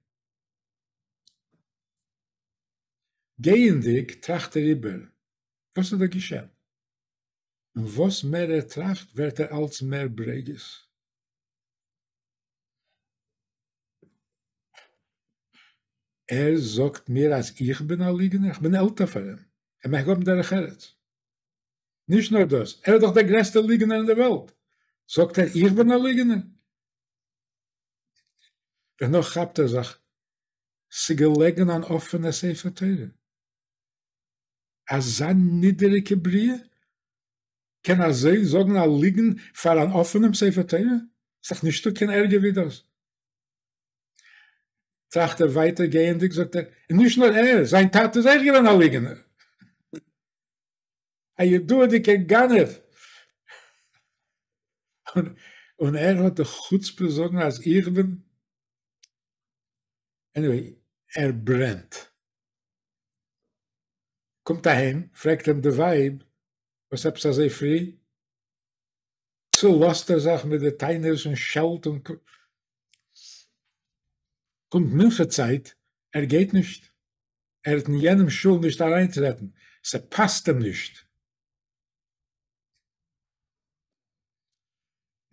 גייענדיג טראכט ער איבער וואס איז דא געשען, און וואס מער ער טראכט ווערט ער אלץ מער ברוגז. ער זאגט מיר אז איך בין א ליגנער? איך בין עלטער פאר אים, ער מעג האבן דרך ארץ. נישט נאר דאס, ער איז דאך דער גרעסטער ליגנער אין דער וועלט, זאגט ער איך בין א ליגנער? דערנאך כאפט ער זיך, ס'געלעגן אן אפענע ספר תורה. אזא נידעריגע בריאה קען אזוי זאגן א ליגן פאר אן אפענעם ספר תורה? ס'דאך נישטא קיין ערגער ווי דאס. טראכט ער ווייטער גייענדיג זאגט ער, און נישט נאר ער, זיין טאטע איז אויך געווען א ליגנער. א ידוע'דיגער גנב. און ער האט די חוצפה זאגן אז איך בין. עניוועי, ער ברענט. קומט אהיים, פרעגט אים די ווייב, וואס עפעס אזוי פרי? צולאזט ער זיך מיט די טענות און שעלט און קומט מנחה צייט, ער גייט נישט, ער וועט אין יענעם שול נישט אריינטרעטן, ס'פאסט אים נישט.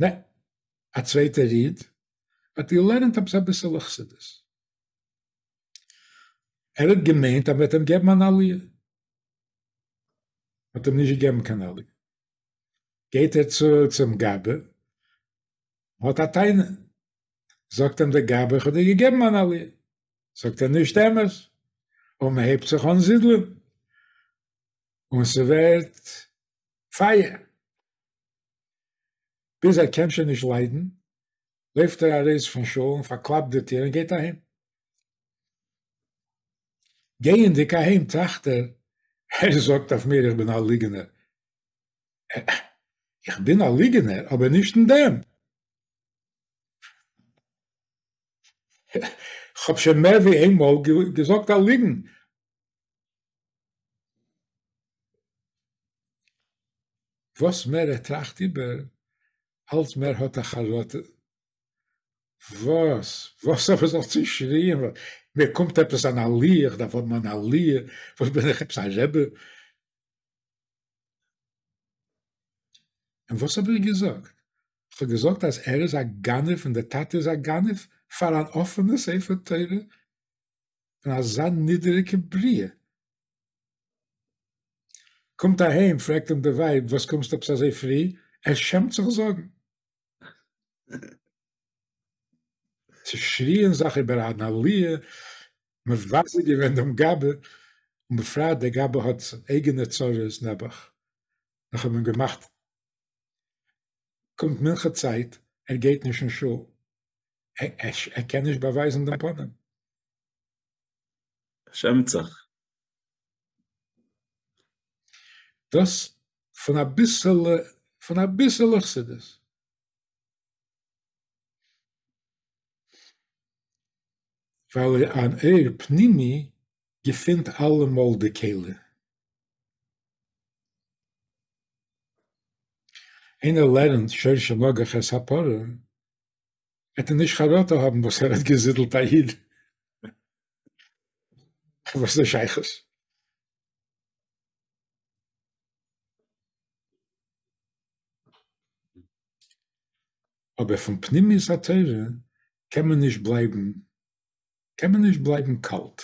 נע, א צווייטער איד האט געלערנט עפעס אביסעלע חסידות. ער האט געמיינט אז מ'וועט אים געבן אן עליה. מ'האט אים נישט געגעבן קיין עליה. גייט ער צו צום גבאי, האט א טענה. זאגט אים דער גבאי איך האב דיר געגעבן אן עליה. זאגט ער נישט אמת. און מ'הייבט זיך אן זידלען. און ס'ווערט פייער. ביז ער קען שוין נישט ליידן, לויפט ער ארויס פון שול און פארקלאפט די טיר און גייט אהיים. גייענדיג אהיים טראכט ער, ער זאגט אויף מיר איך בין א ליגנער. איך בין א ליגנער אבער נישט אין דעם. כ'האב שוין מער ווי איינמאל געזאגט א ליגן. וואס מער ער טראכט איבער, אלץ מער האט ער חרטה. וואס? וואס האב איך זיך צושריען? מיר קומט עפעס אן עליה, איך דארף האבן אן עליה? וואס בין איך עפעס א רבי? און וואס האב איך געזאגט? כ'האב געזאגט אז ער איז א גנב און דער טאטע איז א גנב? פאר אן אפענע ספר תורה פון אזא נידעריגע בריאה? קומט אהיים פרעגט אים די ווייב וואס קומסטו עפעס אזוי פרי? ער שעמט זיך זאגן. צושריען זיך איבער אן עליה, מבזה געווען דעם גבאי. און בפרט דער גבאי האט אייגענע צרות נעבעך, נאך האט מען געמאכט, קומט מנחה צייט ער גייט נישט אין שול, ער קען נישט באווייזן דעם פנים. שעמט זיך. דאס פון אביסעלע, פון אביסעלע חסידות. ווייל אן אור פנימי געפינט אלעמאל די כלי. איינער לערנט שור שנגח את הפרה, וועט ער נישט חרטה האבן וואס ער האט געזידלט א איד. וואס איז די שייכות? אבער פון פנימיות התורה קען מען נישט בלייבן, קען מען נישט בלייבן קאלט.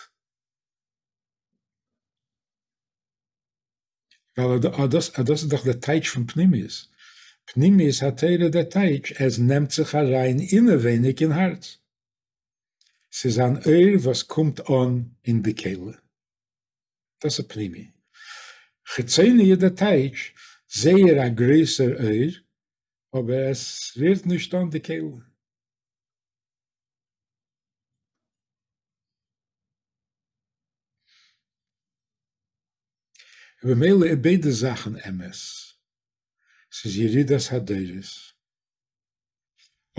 ווייל דאס דאס איז דאך דער טייטש פון פנימיות. פנימיות התורה דער טייטש, עס נעמט זיך אריין אינעווייניג אין הארץ. ס'איז אן אור וואס קומט אן אין די כלי. דאס איז פנימי. חיצוני איז דער טייטש, זייער א גרויסער אור, אבער עס רירט נישט אן די כלי. ובמילא איז ביידע זאכן אמת, ס'איז ירידת הדורות,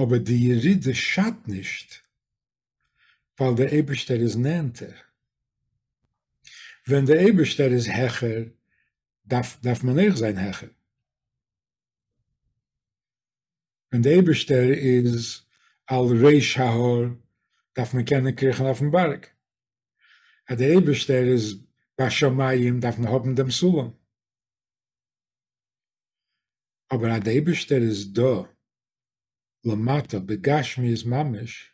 אבער די ירידה שאדט נישט, ווייל דער אייבערשטער איז נענטער. ווען דער אייבערשטער איז העכער, דארף דארף מען אויך זיין העכער. ווען דער אייבערשטער איז על ראש ההר, דארף מען קענען קריכן אויפן בארג. אז דער אייבערשטער איז בשמים, דארף מען האבן דעם סולם. אבער אז דער אייבערשטער איז דא למטה בגשמיות ממש,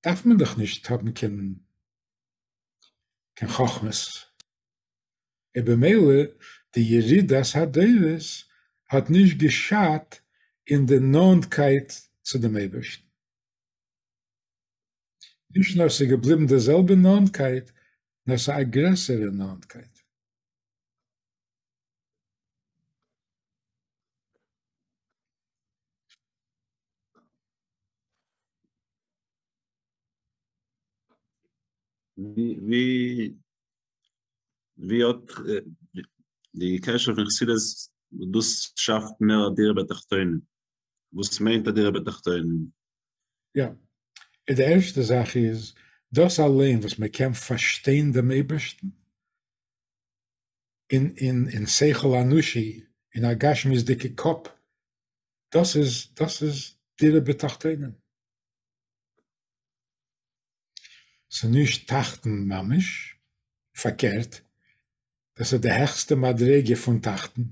דארף מען דאך נישט האבן קיין קיין חכמות. ובמילא די ירידת הדורות האט נישט געשאדט אין די נאנטקייט צו דעם אייבערשטן. נישט נאר ס'איז געבליבן די זעלבע נאנטקייט, נאר ס'איז א גרעסערע נאנטקייט. ווי ווי האט די קשר פון חסידות דאס שאפט מער א דירה בתחתונים? וואס מיינט א דירה בתחתונים? יא, די ערשטע זאך איז דאס אליין וואס מען קען פארשטיין דעם אייבערשטן אין אין אין שכל אנושי, אין א גשמיות'דיגע קאפ, דאס איז דאס איז דירה בתחתונים. ס'איז נישט תחתון ממש, פארקערט, דאס איז די העכסטע מדריגה פון תחתון,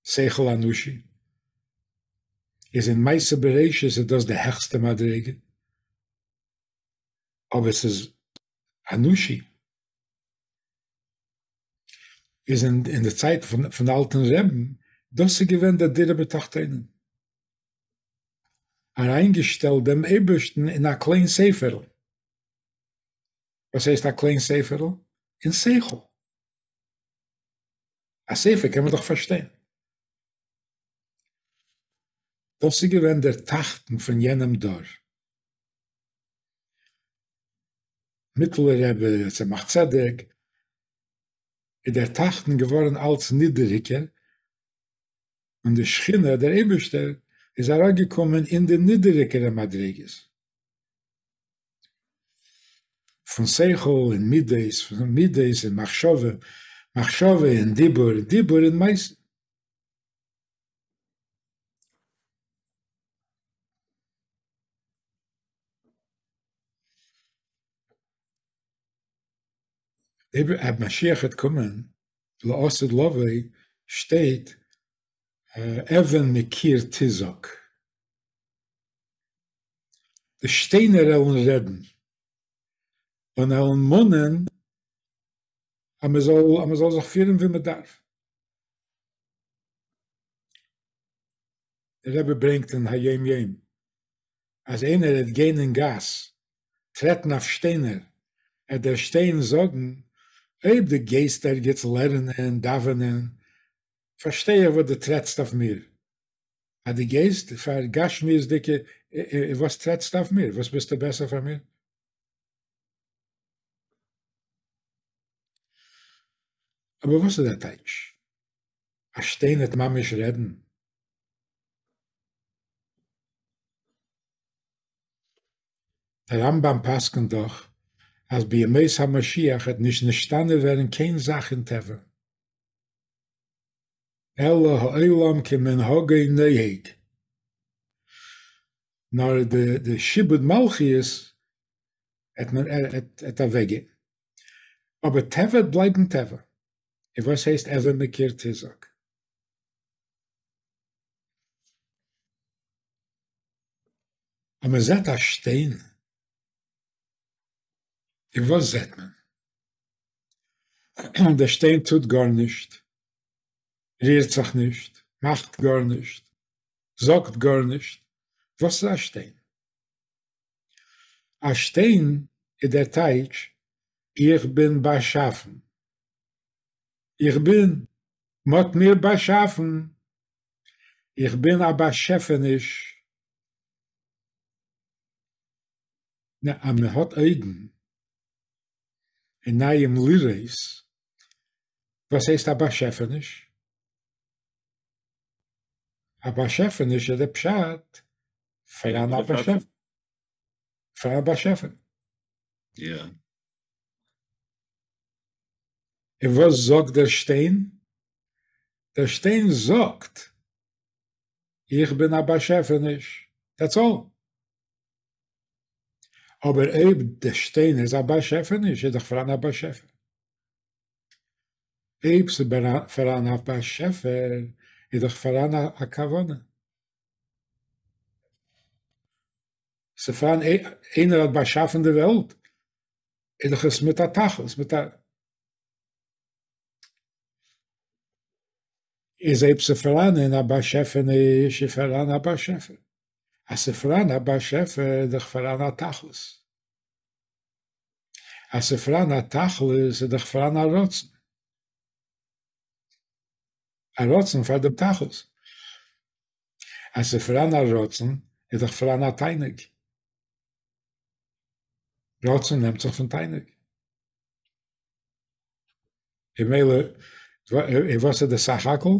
שכל אנושי, איז אין מעשה בראשית איז דאס די העכסטע מדריגה, אבער ס'איז אנושי. איז אין די צייט פון אלטן רעבן, דאס איז געווען דער דירה בתחתונים. אריינגעשטעלט דעם אייבערשטן אין א קליין ספר'ל. וואס הייסט א קליין ספר'ל? אין שכל. א ספר קען מען דאך פארשטיין. דאס איז געווען דער תחתון פון יענעם דור. מיטעלער רבי, צמח צדק, איז דער תחתון געווארן אלץ נידעריגער, און די שכינה, דער אייבערשטער, איז אראפגעקומען אין די נידעריגערע מדריגות, פון שכל אין מידות, פון מידות אין מחשבה, מחשבה אין דיבור, דיבור אין מעשה. אז משיח וועט קומען לעתיד לבוא שטייט אבן מקיר תזעק, די שטיינער עלן רעדן און עלן מאנען אז מען זאל אז מען זאל זיך פירן ווי מען דארף. דער רבי ברענגט אין היום יום אז איינער העט גיין אין גאס טרעטן אויף שטיינער. עט דער שטיין זאגן, אויב דו גייסט ערגעץ לערנען, דאווענען, פארשטיי איך וואס דו טרעטסט אויף מיר. אז דו גייסט פאר גשמיות'דיגע, וואס טרעטסטו אויף מיר? וואס ביסטו בעסער פאר מיר? אבער וואס איז דער טייטש? א שטיין עט ממש רעדן? דער רמב"ם פסק'נט דאך אז בימות המשיח עט נישט נשתנה ווערן קיין זאך אין טבע, אלא העולם כמנהגו נוהג, נאר די שעבוד מלכיות עט מען עט אוועקגיין, אבער טבע עט בלייבן טבע. און וואס הייסט אבן מקיר תזעק? אז מען זעט א שטיין, און וואס זעט מען? דער שטיין טוט גארנישט, רירט זיך נישט, מאכט גארנישט, זאגט גארנישט, וואס איז א שטיין? א שטיין איז דער טייטש איך בין באשאפן, איך בין, מ'האט מיר באשאפן, איך בין א באשעפעניש. נע, אז מען האט אויגן, עיניים לראות, וואס הייסט א באשעפעניש? א באשעפעניש איז דער פשט פאראן א באשעפער, פאראן א באשעפער. יא. און וואס זאגט דער שטיין? דער שטיין זאגט, איך בין א באשעפעניש, דעטס אלל. אבער אויב דער שטיין איז א באשעפעניש, איז דאך פאראן א באשעפער. אויב ס'איז פאראן א באשעפער, איז דאך פאראן א כוונה. ס'פאראן איינער האט באשאפן די וועלט, איז דאך עס מיט א תכלית, מיט א. איז אויב ס'פאראן א באשעפעניש, איז פאראן א באשעפער. אז ס'פאראן א באשעפער, איז דאך פאראן א תכלית. אז ס'פאראן א תכלית, איז דאך פאראן א רצון. א רצון פאר דעם תכלית. אז ס'פאראן א רצון, איז דאך פאראן א תענוג. רצון נעמט זיך פון תענוג. ממילא, וואס איז די סך הכל?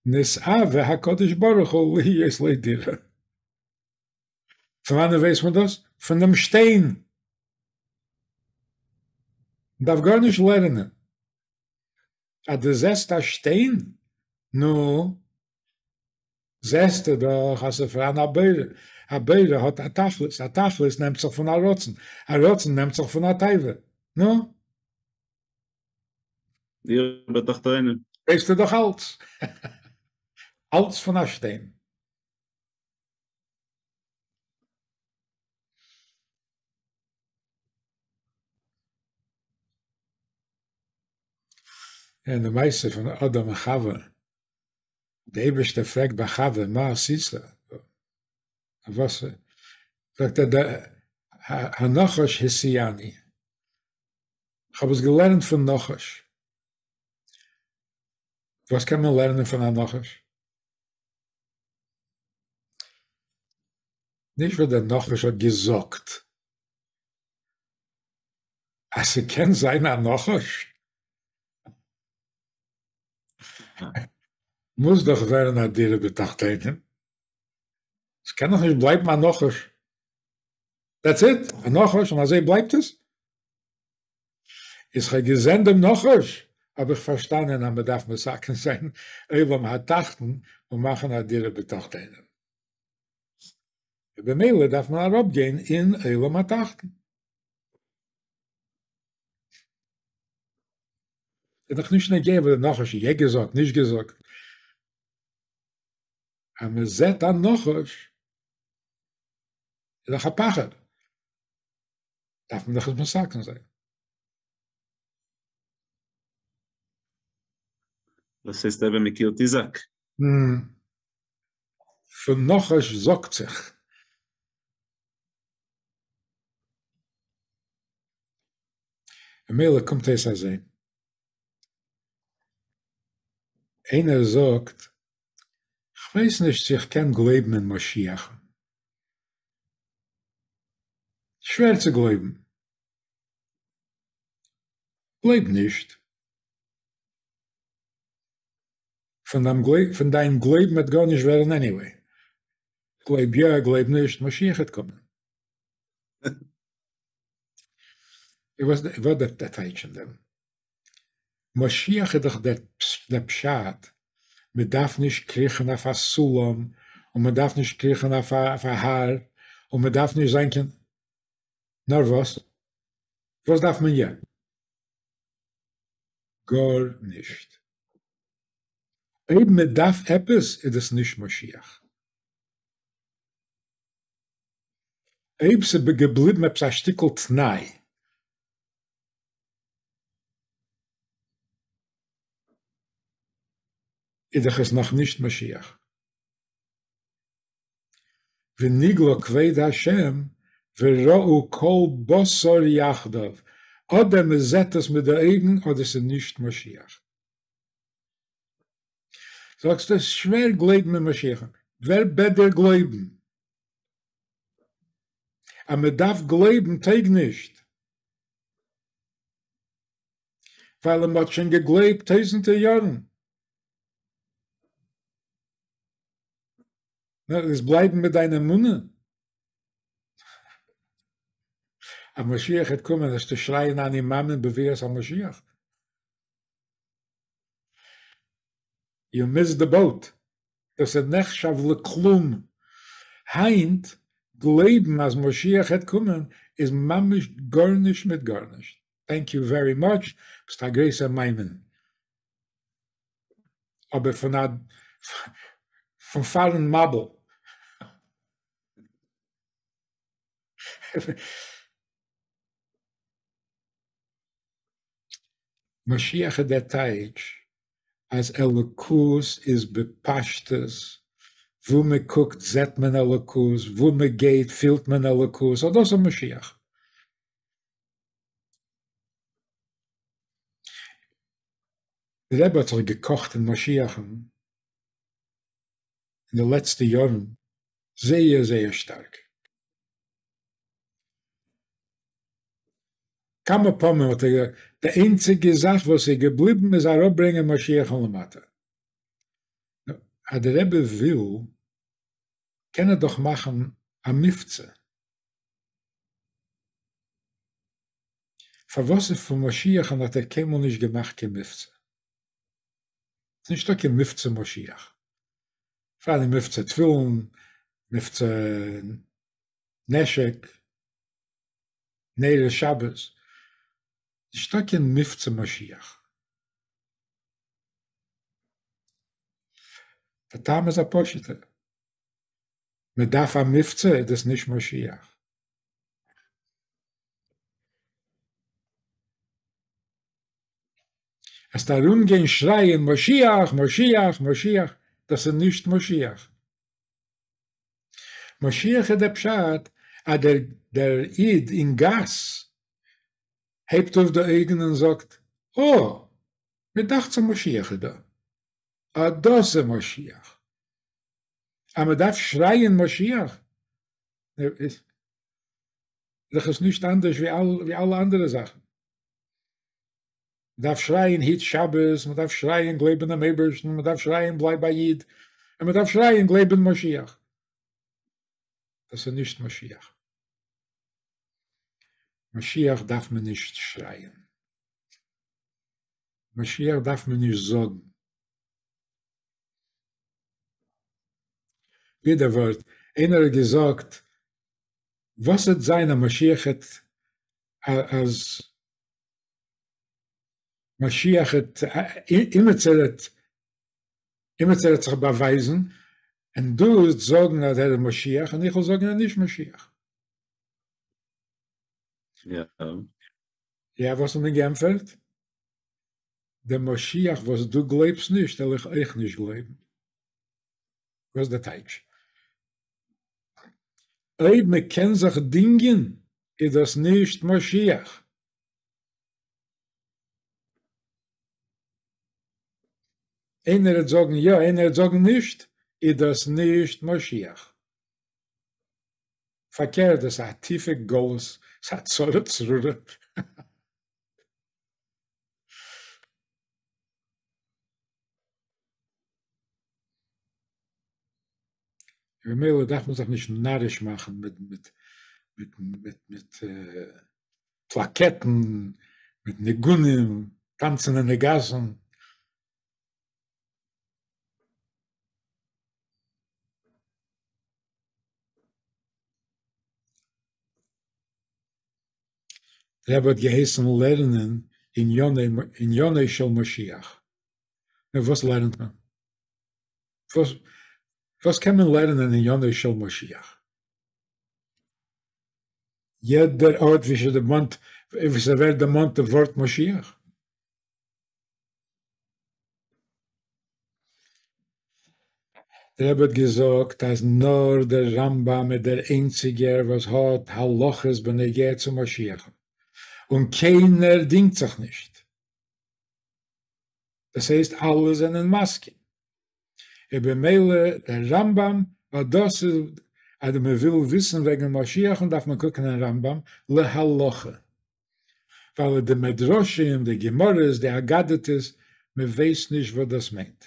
נתאווה הקדוש ברוך הוא להיות לו דירה. פון וואנען ווייסט מען דאס? פון דעם שטיין. מען דארף גארנישט לערנען. אז דו זעסט א שטיין, נו, זעסטו דאך אז ס'איז פאראן א בורא. א בורא האט א תכלית, א תכלית נעמט זיך פון א רצון, א רצון נעמט זיך פון א תאווה. נו? דירה בתחתונים. ווייסטו דאך אלץ. אלץ פון א שטיין. און די מעשה פון אדם און חווה, די אייבערשטער פרעגט ביי חווה מה עשית? וואס? זאגט ער הנחש הסיעני, איך האב עס געלערנט פון נחש. וואס קען מען לערנען פון א נחש? נישט וואס דער נחש האט געזאגט, אז ס'קען זיין א נחש מוז דאך ווערן א דירה בתחתונים, ס'קען דאך נישט בלייבן א נחש, דעטס איט, א נחש און אזוי בלייבט עס. איז כ'האב געזען דעם נחש האב איך פארשטאנען אז מ'דארף מתקן זיין עולם התחתון און מאכן א דירה בתחתונים, ובמילא דארף מען אראפגיין אין עולם התחתון. איז דאך נישט נוגע וואס דער נחש האט יא געזאגט נישט געזאגט, אז מען זעט א נחש איז דאך א פחד, דארף מען דאך עס מתקן זיין. וואס הייסט אבן מקיר תזעק? פון נחש זאגט זיך. ממילא קומט אויס אזוי, איינער זאגט, כ'ווייס נישט צו איך קען גלויבן אין משיח. שווער צו גלויבן. גלויב נישט. פון דיין גלויבן וועט גארנישט ווערן עניוועי. גלויב יא, גלויב נישט, משיח וועט קומען. וואס דער טייטש אין דעם? משיח איז דאך דער פשט, מען דארף נישט קריכן אויף א סולם, און מען דארף נישט קריכן אויף א הר, און מען דארף נישט זיין קיין, נאר וואס? וואס דארף מען יא? גארנישט. אויב מען דארף עפעס איז דאס נישט משיח. אויב ס'איז געבליבן עפעס א שטיקל תנאי. איז דאך עס נאך נישט משיח. ונגלה כבוד השם וראו כל בשר יחדיו, אדער מען זעט עס מיט די אויגן אדער ס'איז נישט משיח. זאגסט עס איז שווער גלויבן אין משיח'ן, ווער בעט דיר גלויבן? אז מען דארף גלויבן טויג נישט, ווייל מען האט שוין געגלויבט טויזענטער יארן. נו, וועסט בלייבן מיט דיין אמונה? אז משיח וועט קומען וועסטו שרייען אני מאמין בביאת המשיח? יו מיסד די באוט, דאס איז נחשב לכלום, היינט גלייבן אז משיח העט קומען איז ממש גארנישט מיט גארנישט, טענק יו ווערי מאטש, ביסט א גרויסער מאמין, אבער פון א פון פארן מבול. משיח איז דער טייטש אז אלוקות איז בפשטות, וואו מען קוקט זעט מען אלוקות, וואו מען גייט פילט מען אלוקות, אט דאס איז משיח. דער רבי האט זיך געקאכט אין משיח'ן אין די לעצטע יארן זייער זייער שטארק. כמה פעמים האט ער געזאגט, די איינציגע זאך וואס איז געבליבן איז אראפברענגען משיח'ן למטה. נו, אז דער רבי וויל, קען ער דאך מאכן א מבצע. פארוואס איז פון משיח'ן האט ער קיינמאל נישט געמאכט קיין מבצע? ס'איז נישטא קיין מבצע משיח. פאראן מבצע תפילין, מבצע נשק, נרות שבת, נישטא קיין מבצע משיח. דער טעם איז א פשוט'ער, מען דארף א מבצע איז דאס נישט משיח. וועסט ארום גיין שרייען משיח משיח משיח, דאס איז נישט משיח. משיח איז דער פשט אז דער דער איד אין גאס הייבט אויף די אויגן און זאגט, אה, מיר דאכט זיך משיח איז דא, אה דאס איז משיח. אז מען דארף שרייען משיח, איז דאך עס נישט אנדערש ווי אלע אנדערע זאכן. מען דארף שרייען היט שבת, מען דארף שרייען גלייב אינעם אייבערשטן, מען דארף שרייען בלייב א איד, און מען דארף שרייען גלייב אין משיח. דאס איז נישט משיח. משיח דארף מען נישט שרייען. משיח דארף מען נישט זאגן. ווידער ווארט, איינער האט געזאגט, וואס וועט זיין אז משיח העט אז משיח העט אימיצער העט אימיצער העט זיך באווייזן און דו וועסט זאגן אז ער איז משיח און איך וועל זאגן ער איז נישט משיח. יא. יא וואס האט מען געענטפערט? דער משיח וואס דו גלויבסט נישט וועל איך אויך נישט גלויבן. וואס איז די טייטש? אויב מען קען זיך דינגען איז דאס נישט משיח. איינער וועט זאגן יא איינער וועט זאגן נישט, איז דאס נישט משיח. פארקערט דאס איז א טיפע גלות, ס'איז א צרה צרורה. במילא דארף מען זיך נישט נאריש מאכן מיט מיט מיט מיט מיט פלאקעטן, מיט ניגונים, טאנצן אין די גאסן. דער רבי האט געהייסן לערנען עניינו של משיח. נו וואס לערנט מען? וואס וואס קען מען לערנען עניינו של משיח? יעדער ארט ווי ס'דערמאנט ווי ס'ווערט דערמאנט די ווארט משיח. דער רבי האט געזאגט אז נאר דער רמב"ם איז דער איינציגער וואס האט הלכות בנוגע צו משיח'ן, און קיינער דינגט זיך נישט. דאס הייסט אלע זענען מסכים. און במילא דער רמב"ם, אט דאס איז אז מען וויל וויסן וועגן משיח'ן דארף מען קוקן אין רמב"ם להלכה. ווייל די מדרשים, די גמרות, די אגדתות, מען ווייסט נישט וואס דאס מיינט.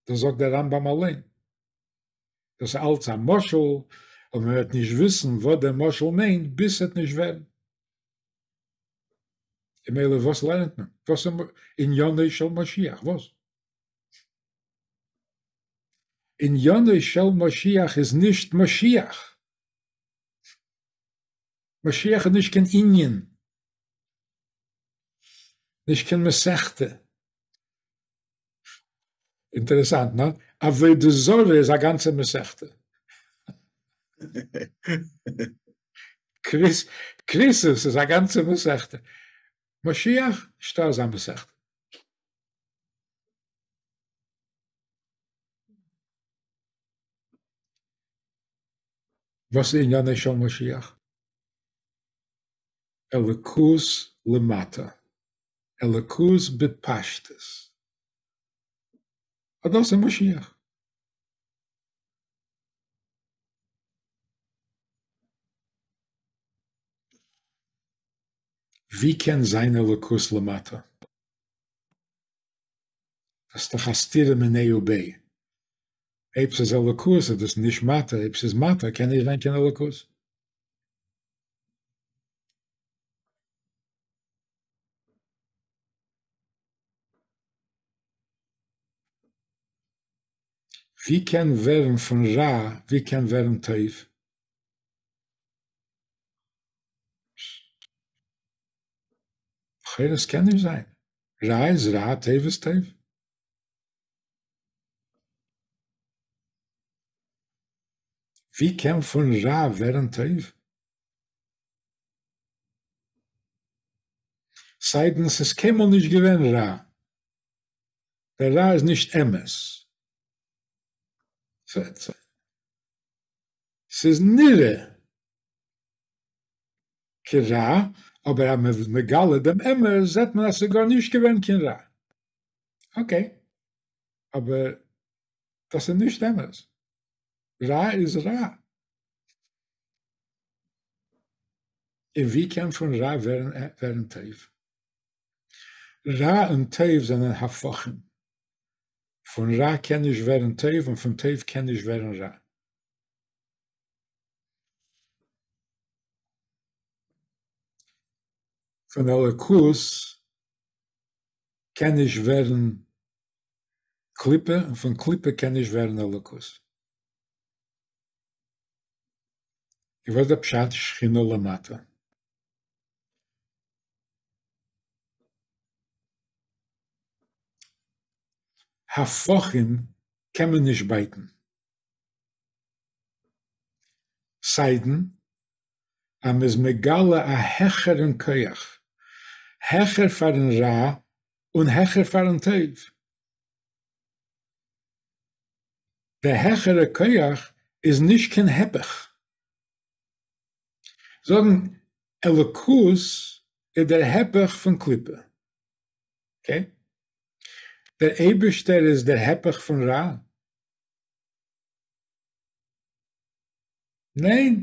דאס זאגט דער רמב"ם אליין. דאס איז אלץ א משל, און מען וועט נישט וויסן וואס דער משל מיינט ביז ס'וועט נישט ווערן. ממילא וואס לערנט מען? וואס איז עניינו של משיח? וואס? עניינו של משיח איז נישט משיח. משיח איז נישט קיין ענין, נישט קיין מסכתא. אינטערעסאנט, נא? עבודה זרה איז א גאנצע מסכתא. כריתות איז א גאנצע מסכתא. משיח? נישטא אזא מסכתא. וואס איז עניינו של משיח? אלוקות למטה, אלוקות בפשטות, אט דאס איז משיח. ווי קען זיין אלוקות למטה? דאס איז דאך א סתירה מיניה וביה. אויב ס'איז אלוקות איז דאס נישט מטה, אויב ס'איז מטה קען נישט זיין קיין אלוקות. ווי קען ווערן פון רע, ווי קען ווערן טוב? לכאורה עס קען נישט זיין. רע איז רע, טוב איז טוב. ווי קען פון רע ווערן טוב? סיידן ס'איז קיינמאל נישט געווען רע. דער רע איז נישט אמת. ס'איז נראה כרע, אבער אז מ'איז מגלה דעם אמת זעט מען אז ס'איז גארנישט געווען קיין רע. אקעי, אבער דאס איז נישט אמת. רע איז רע. און ווי קען פון רע ווערן טוב? רע און טוב זענען הפכים. פון רע קען נישט ווערן טוב און פון טוב קען נישט ווערן רע. פון אלוקות קען נישט ווערן קליפה און פון קליפה קען נישט ווערן אלוקות. און וואס איז דער פשט שכינה למטה? הפכים קען מען נישט בייטן. סיידן אז מ'איז מגלה א העכערן כח, העכער פארן רע און העכער פארן טוב. דער העכערע כח איז נישט קיין היפך. זאגן אלוקות איז דער היפך פון קליפה. אקעי? דער אייבערשטער איז דער היפך פון רע? ניין!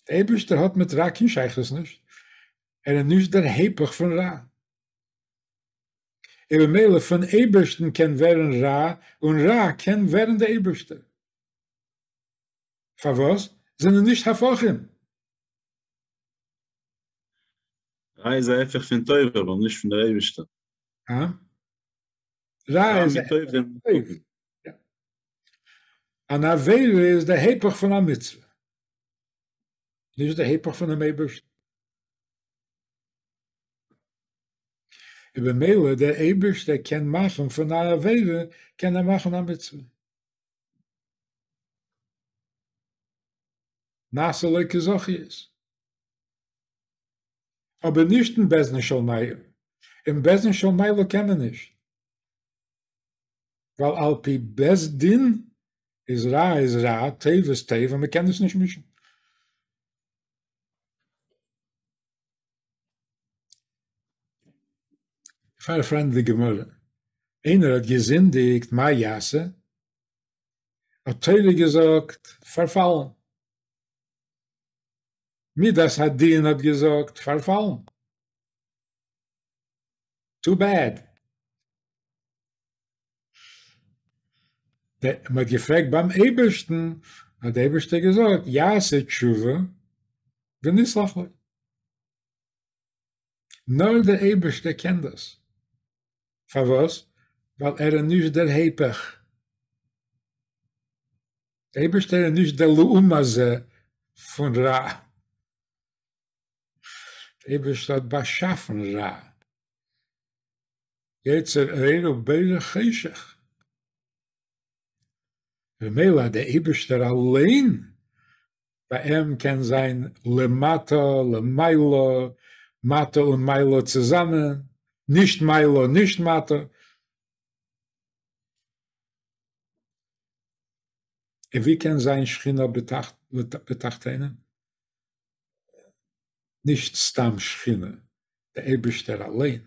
דער אייבערשטער האט מיט רע קיין שייכות נישט, ער איז נישט דער היפך פון רע. און במילא פון אייבערשטן קען ווערן רע, און רע קען ווערן דער אייבערשטער. פארוואס? זענען נישט הפכים. רע איז א הפך פון טוב, אבער נישט פון דער אייבערשטער. הא? רע איז א היפך פון טוב. יא. אן עבירה איז דער היפך פון א מצוה. נישט דער היפך פונעם אייבערשטן. און במילא דער אייבערשטער קען מאכן פון א עבירה קען ער מאכן א מצוה. נעשה לו כזכיות. אבער נישט אין בית דין של מעלה. אין בית דין של מעלה קען מען נישט. ווייל על פי בית דין איז רע איז רע, טוב איז טוב, און מען קען עס נישט מישן. פאר פאראן די גמרא, איינער האט געזינדיגט, מה יעשה? האט תורה געזאגט, פארפאלן. מידת הדין האט געזאגט, פארפאלן. טו בעד. מען האט געפרעגט ביים אייבערשטן, האט דער אייבערשטער געזאגט, יעשה תשובה ונסלח לו. נאר דער אייבערשטער קען דאס. פארוואס? ווייל ער איז נישט דער היפך. דער אייבערשטער איז נישט דער לעומת זה פון רע. דער אייבערשטער האט באשאפן רע. יוצר אור ובורא חושך. במילא דער אייבערשטער אליין, ביי אים קען זיין למטה למעלה, מטה און מעלה צוזאמען, נישט מעלה נישט מטה. און ווי קען זיין שכינה בתחתונים? נישט סתם שכינה, דער אייבערשטער אליין.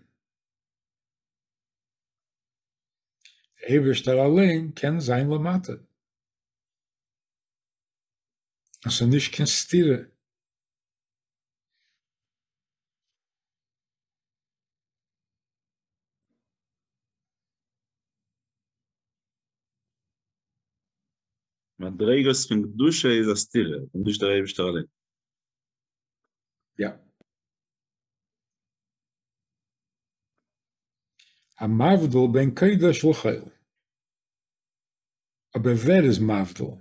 דער אייבערשטער אליין קען זיין למטה. עס איז נישט קיין סתירה. מדריגות פון קדושה איז א סתירה, און נישט דער אייבערשטער אליין. יא. המבדיל בין קודש לחול. אבער ווער איז מבדיל?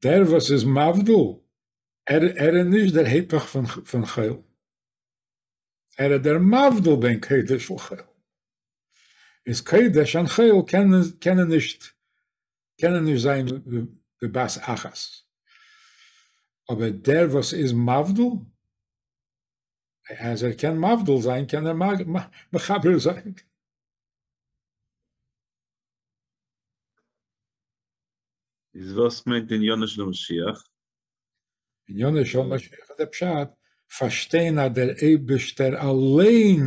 דער וואס איז מבדיל, ער ער איז נישט דער היפך פון חול. ער איז דער מבדיל בין קודש לחול. איז קודש און חול קענען נישט קענען נישט זיין בבת אחת. אבער דער וואס איז מבדיל, אז ער קען מבדיל זיין קען ער מחבר זיין. איז וואס מיינט עניינו של משיח? עניינו של משיח איז דער פשט, פארשטיין אז דער אייבערשטער אליין,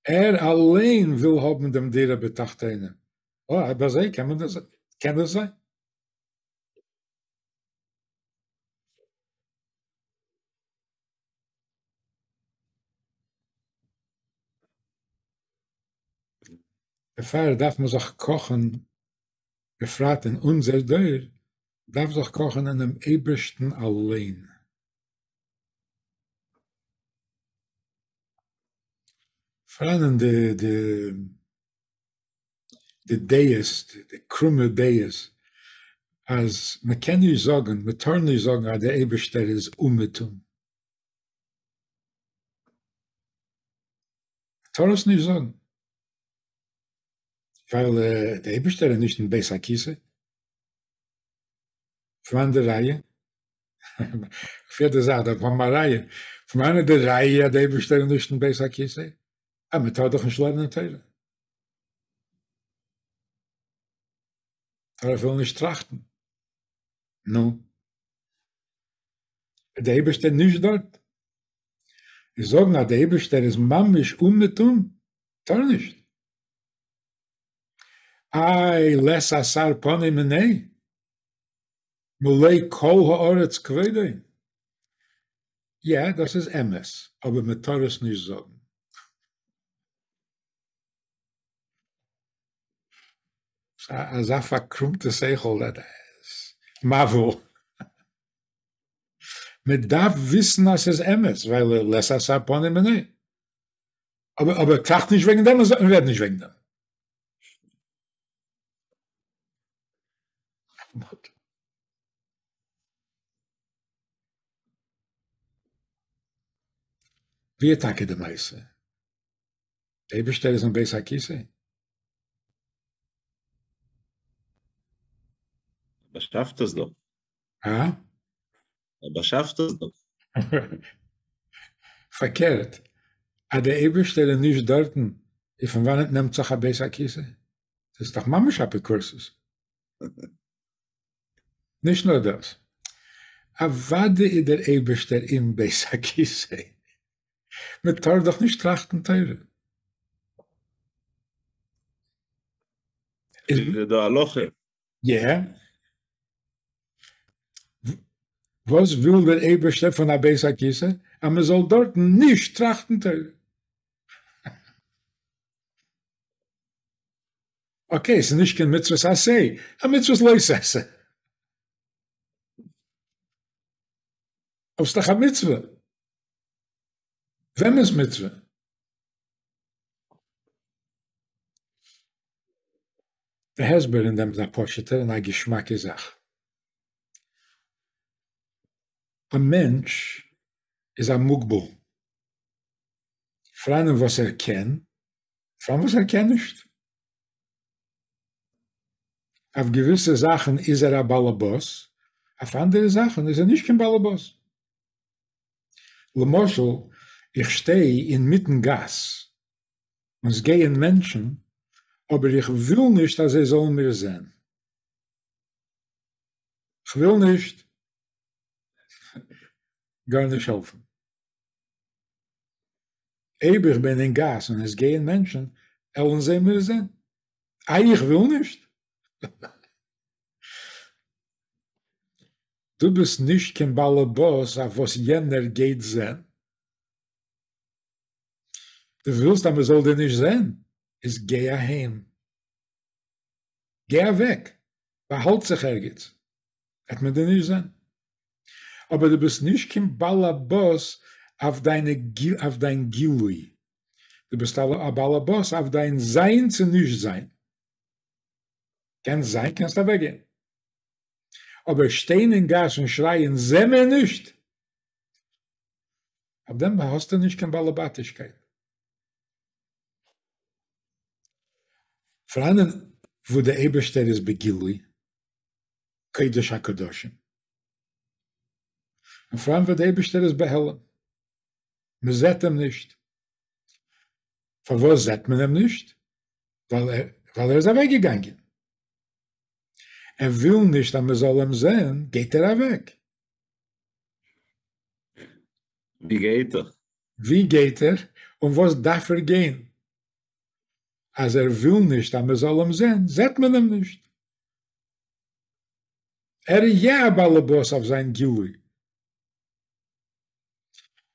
ער אליין וויל האבן דעם דירה בתחתונים. אוי, אויב אזוי קען מען דאס, קען דאס זיין. דערפאר דארף מען זיך קאכן, בפרט אין אונזער דור, דארף זיך קאכן אינעם אייבערשטן אליין. פאראנען די די די דעות, די קרומע דעות, אז מען קען נישט זאגן, מען טאר נישט זאגן אז דער אייבערשטער איז אומעטום. מען טאר עס נישט זאגן. ווייל דער אייבערשטער איז נישט אין בית הכיסא. פון וואנעט די ראיה? אויף יעדע זאך דארף מען האבן א ראיה. פון וואנעט די ראיה אז דער אייבערשטער איז נישט אין בית הכיסא? אה, מען טאר דאך נישט לערנען תורה. טאר אפילו נישט טראכטן. נו, איז דער אייבערשטער נישט דארט? איז זאגן אז דער אייבערשטער איז ממש אומעטום טאר נישט. איי לית אתר פנוי מיניה מלא כל הארץ כבודו. יע דאס איז אמת אבער מען טאר עס נישט זאגן. אזא פארקרומטע שכל דאס איז מבהיל. מען דארף וויסן אז ס'איז אמת ווייל לית אתר פנוי מיניה. אבער אבער טראכט נישט וועגן דעם און רעד נישט וועגן דעם. ווי איז טאקע די מעשה? דער אייבערשטער איז אין בית הכסא? באשאפט עס דאך. הא? ער באשאפט עס דאך. פארקערט, אז דער אייבערשטער איז נישט דארטן, איז פון וואנעט נעמט זיך א בית הכסא? דאס איז דאך ממש אפיקורסות. נישט נאר דאס, אוודאי איז דער אייבערשטער אין בית הכסא, מען טאר דאך נישט טראכטן תורה. איז דא הלכה? יע. וואס וויל דער אייבערשטער פון א בית הכסא? אז מען זאל דארטן נישט טראכטן תורה. okay, ס'איז נישט קיין מצוות עשה, א מצוות לא תעשה. אבער ס'איז דאך א מצוה. וועמענס מצוה? די הסבר אין דעם איז א פשוט'ער און א געשמאקע זאך. א מענטש איז א מוגבל. פאראנען וואס ער קען, פאראן וואס ער קען נישט. אויף געוויסע זאכן איז ער א באלעבאס, אויף אנדערע זאכן איז ער נישט קיין באלעבאס. למשל, איך שטיי אינמיטן גאס און ס'גייען מענטשן, אבער איך וויל נישט אז זיי זאלן מיר זען. כ'וויל נישט. גארנישט העלפן. אויב איך בין אין גאס און עס גייען מענטשן, עלן זיי מיר זען. איי איך וויל נישט? דו ביסט נישט קיין באלעבאס אויף וואס יענער גייט זען. דו ווילסט אז מען זאל דיר נישט זען, איז גיי אהיים. גיי אוועק, באהאלט זיך ערגעץ, וועט מען דיר נישט זען. אבער דו ביסט נישט קיין באלעבאס אויף דיינע אויף דיין גילוי, דו ביסט א באלעבאס אויף דיין זיין צו נישט זיין. קענסט זיין קענסט אוועקגיין. אבער שטיין אין גאס און שרייען זע מיר נישט! אויף דעם האסטו נישט קיין באלעבאטישקייט. פאראנען וואו דער אייבערשטער איז בגילוי, קודש הקדשים, און פאראן וואו דער אייבערשטער איז בהעלם, מען זעט אים נישט. פארוואס זעט מען אים נישט? ווייל ער איז אוועקגעגאנגען. ער וויל נישט אז מען זאל אים זען, גייט ער אוועק. ווי גייט ער? ווי גייט ער? און וואס דארף ער גיין? אז ער וויל נישט אז מען זאל אים זען, זעט מען אים נישט. ער איז יא א באלעבאס אויף זיין גילוי.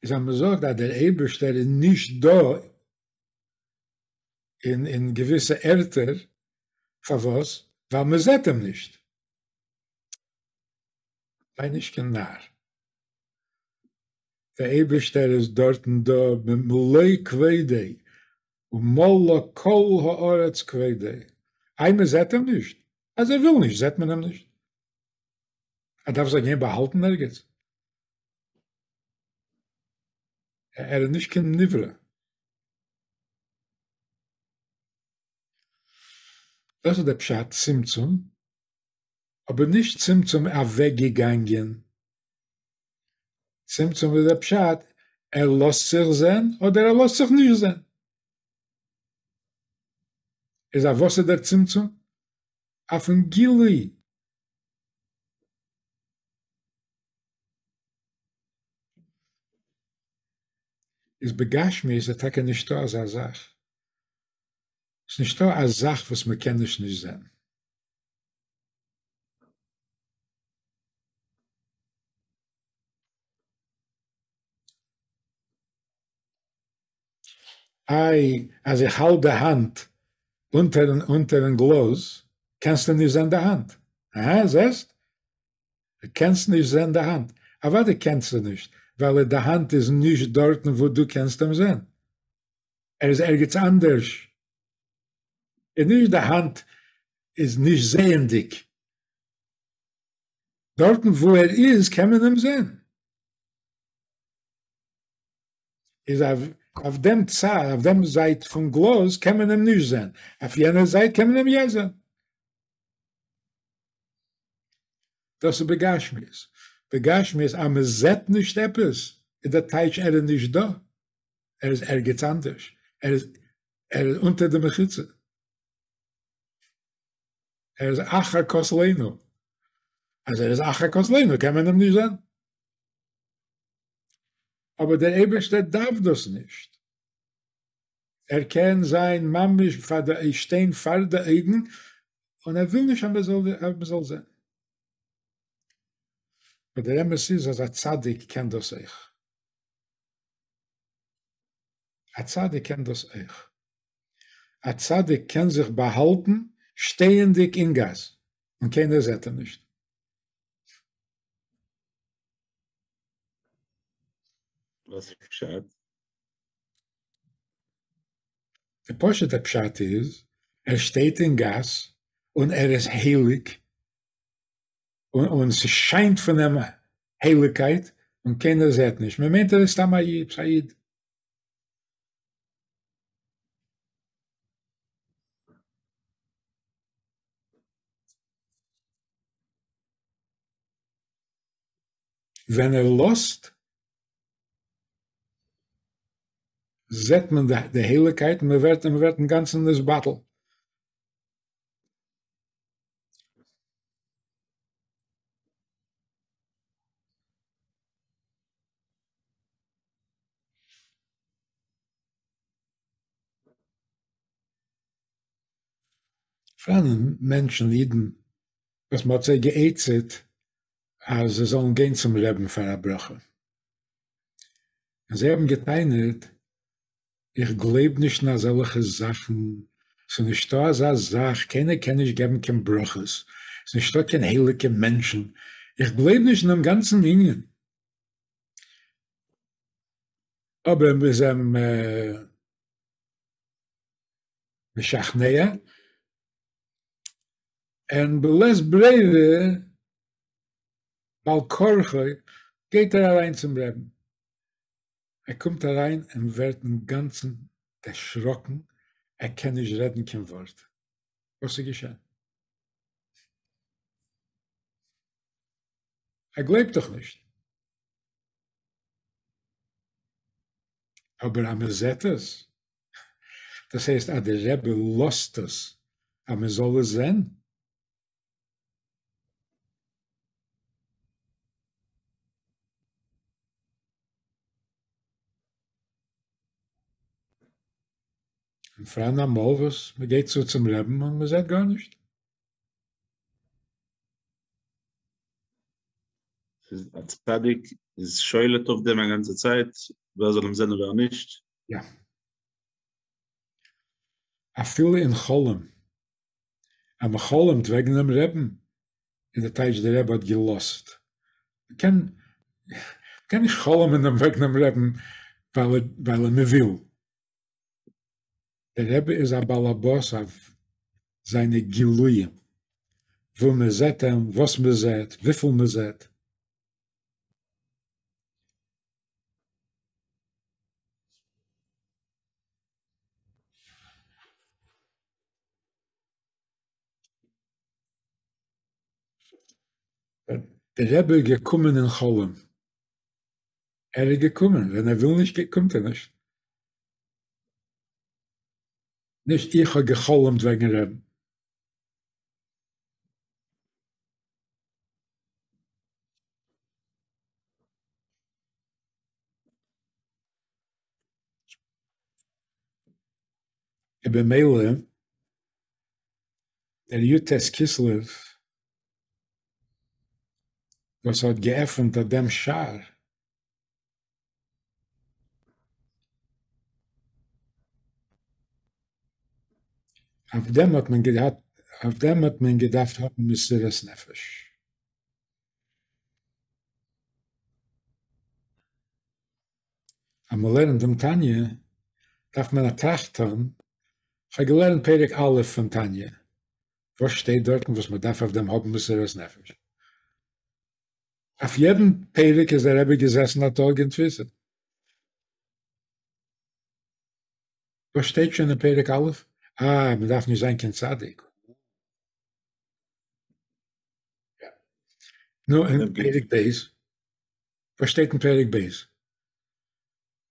איז אז מען זאגט אז דער אייבערשטער איז נישט דא אין געוויסע ערטער, פארוואס? ווייל מען זעט אים נישט. זיי נישט קיין נאר. דער אייבערשטער איז דארטן דא במלוא כבודו ומלא כל הארץ כבודו. איי מען זעט אים נישט? אז ער וויל נישט זעט מען אים נישט. ער דארף זיך גיין באהאלטן ערגעץ? ער איז נישט קיין נברא. דאס איז דער פשט צמצום, אבער נישט צמצום אוועקגעגאנגען. צמצום איז דער פשט ער לאזט זיך זען אדער ער לאזט זיך נישט זען. איז אויף וואס איז דער צמצום? אויפן גילוי. איז בגשמיות איז טאקע נישטא אזא זאך. ס'איז נישטא א זאך וואס מען קען נישט נישט זען. איי, אז איך האלט די האנט אונטערן אונטערן גלאז, קענסטו נישט זען די האנט. אהה, זעסט? דו קענסט נישט זען די האנט. אוודאי קענסטו נישט, ווייל די האנט איז נישט דארטן וואו דו קענסט אים זען. ער איז ערגעץ אנדערש. איז נישט די האנט איז נישט זעענדיג. דארטן וואו ער איז קען מען אים זען. איז אויף דעם צד, אויף דעם זייט פון גלאז קען מען אים נישט זען, אויף יענער זייט קען מען אים יא זען. דאס איז בגשמיות. בגשמיות אז מען זעט נישט עפעס, איז דער טייטש ער איז נישט דא, ער איז ערגעץ אנדערש, ער איז ער איז אונטער די מחיצה. ער איז אחר כתלנו. אז ער איז אחר כתלנו קען מען אים נישט זען. אבער דער אייבערשטער דארף דאס נישט. ער קען זיין ממש פאר די שטיין פאר די אויגן און ער וויל נישט אז מען זאל זען. אבער דער אמת איז אז א צדיק קען דאס אויך. א צדיק קען דאס אויך. א צדיק קען זיך באהאלטן שטייענדיג אין גאס און קיינער זעט אים נישט. וואס איז פשט? די פשוט'ע פשט איז, ער שטייט אין גאס און ער איז הייליג, און ס'שיינט פון אים הייליגקייט, און קיינער זעט נישט, מ'מיינט ער איז סתם א איד. ווען ער לאזט זעט מען די הייליגקייט און מ'ווערט מ'ווערט אינגאנצן נתבטל. פאראנען מענטשן, אידן, וואס מ'האט זיי גע'עצה'ט אז זיי זאלן גיין צום רעבן פאר א ברכה, און זיי האבן גע'טענה'ט, איך גלייב נישט אין אזעלכע זאכן, ס'איז נישטא אזא זאך, קיינער קען נישט געבן קיין ברכות, ס'איז נישטא קיין הייליגע מענטשן, איך גלייב נישט אין דעם גאנצן ענין. אבער מ'איז אים משכנע, און בלית ברירה, בעל כרחו, גייט ער אריין צום רעבן. ער קומט אריין און ווערט אינגאנצן דערשראקן, ער קען נישט רעדן קיין ווארט. וואס איז געשען? ער גלייבט דאך נישט. אבער אז מען זעט עס, דאס הייסט אז דער רבי לאזט עס אז מען זאל עס זען, און פאראן אמאל וואס מען גייט צו צום רעבן און מען זעט גארנישט. ס'איז א צדיק איז שולט אויף דעם א גאנצע צייט, ווער זאל אים זען און ווער נישט. יא. אפילו אין חלום אז מען חלומ'ט וועגן דעם רעבן, איז די טייטש דער רבי האט געלאזט. מען קען קען נישט חלומ'ן וועגן דעם רעבן ווייל ווייל מען וויל. דער רבי איז א באלעבאס אויף זיינע גילויים, וואו מען זעט אים, וואס מען זעט, וויפיל מען זעט. דער רבי איז געקומען אין חלום, ער איז געקומען, ווען ער וויל נישט קומט ער נישט. נישט איך האב גע'חלומ'ט וועגן רעבן. ובמילא דער י"ט כסלו וואס האט געעפנט אט דעם שער, אויף דעם האט מען געהאט, אויף דעם האט מען געדארפט האבן מסירת נפש. אז מען לערנט דעם תניא דארף מען א טראכט טון, כ'האב געלערנט פרק א' פון תניא, וואס שטייט דארטן וואס מען דארף אויף דעם האבן מסירת נפש? אויף יעדן פרק איז דער רבי געזעסן א טאג אין תפיסה. וואס שטייט שוין אין פרק א'? אה, מען דארף נישט זיין קיין צדיק. נו, אין פרק ב'? וואס שטייט אין פרק ב'?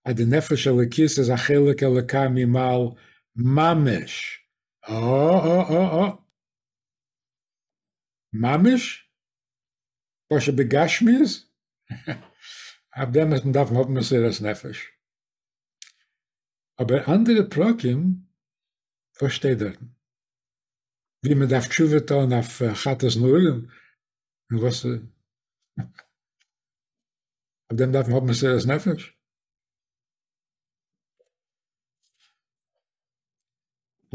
אז די נפש אלוקית איז א חלק אלוקה ממעל ממש. אה אה אה אה. ממש? פשוט בגשמיות? אויף דעם וועט מען דארפן האבן מסירת נפש. אבער אנדערע פרקים, וואס שטייט דארטן? ווי מען דארף תשובה טון אויף חטאת נעורים, און וואס אויף דעם דארף מען האבן מסירת נפש?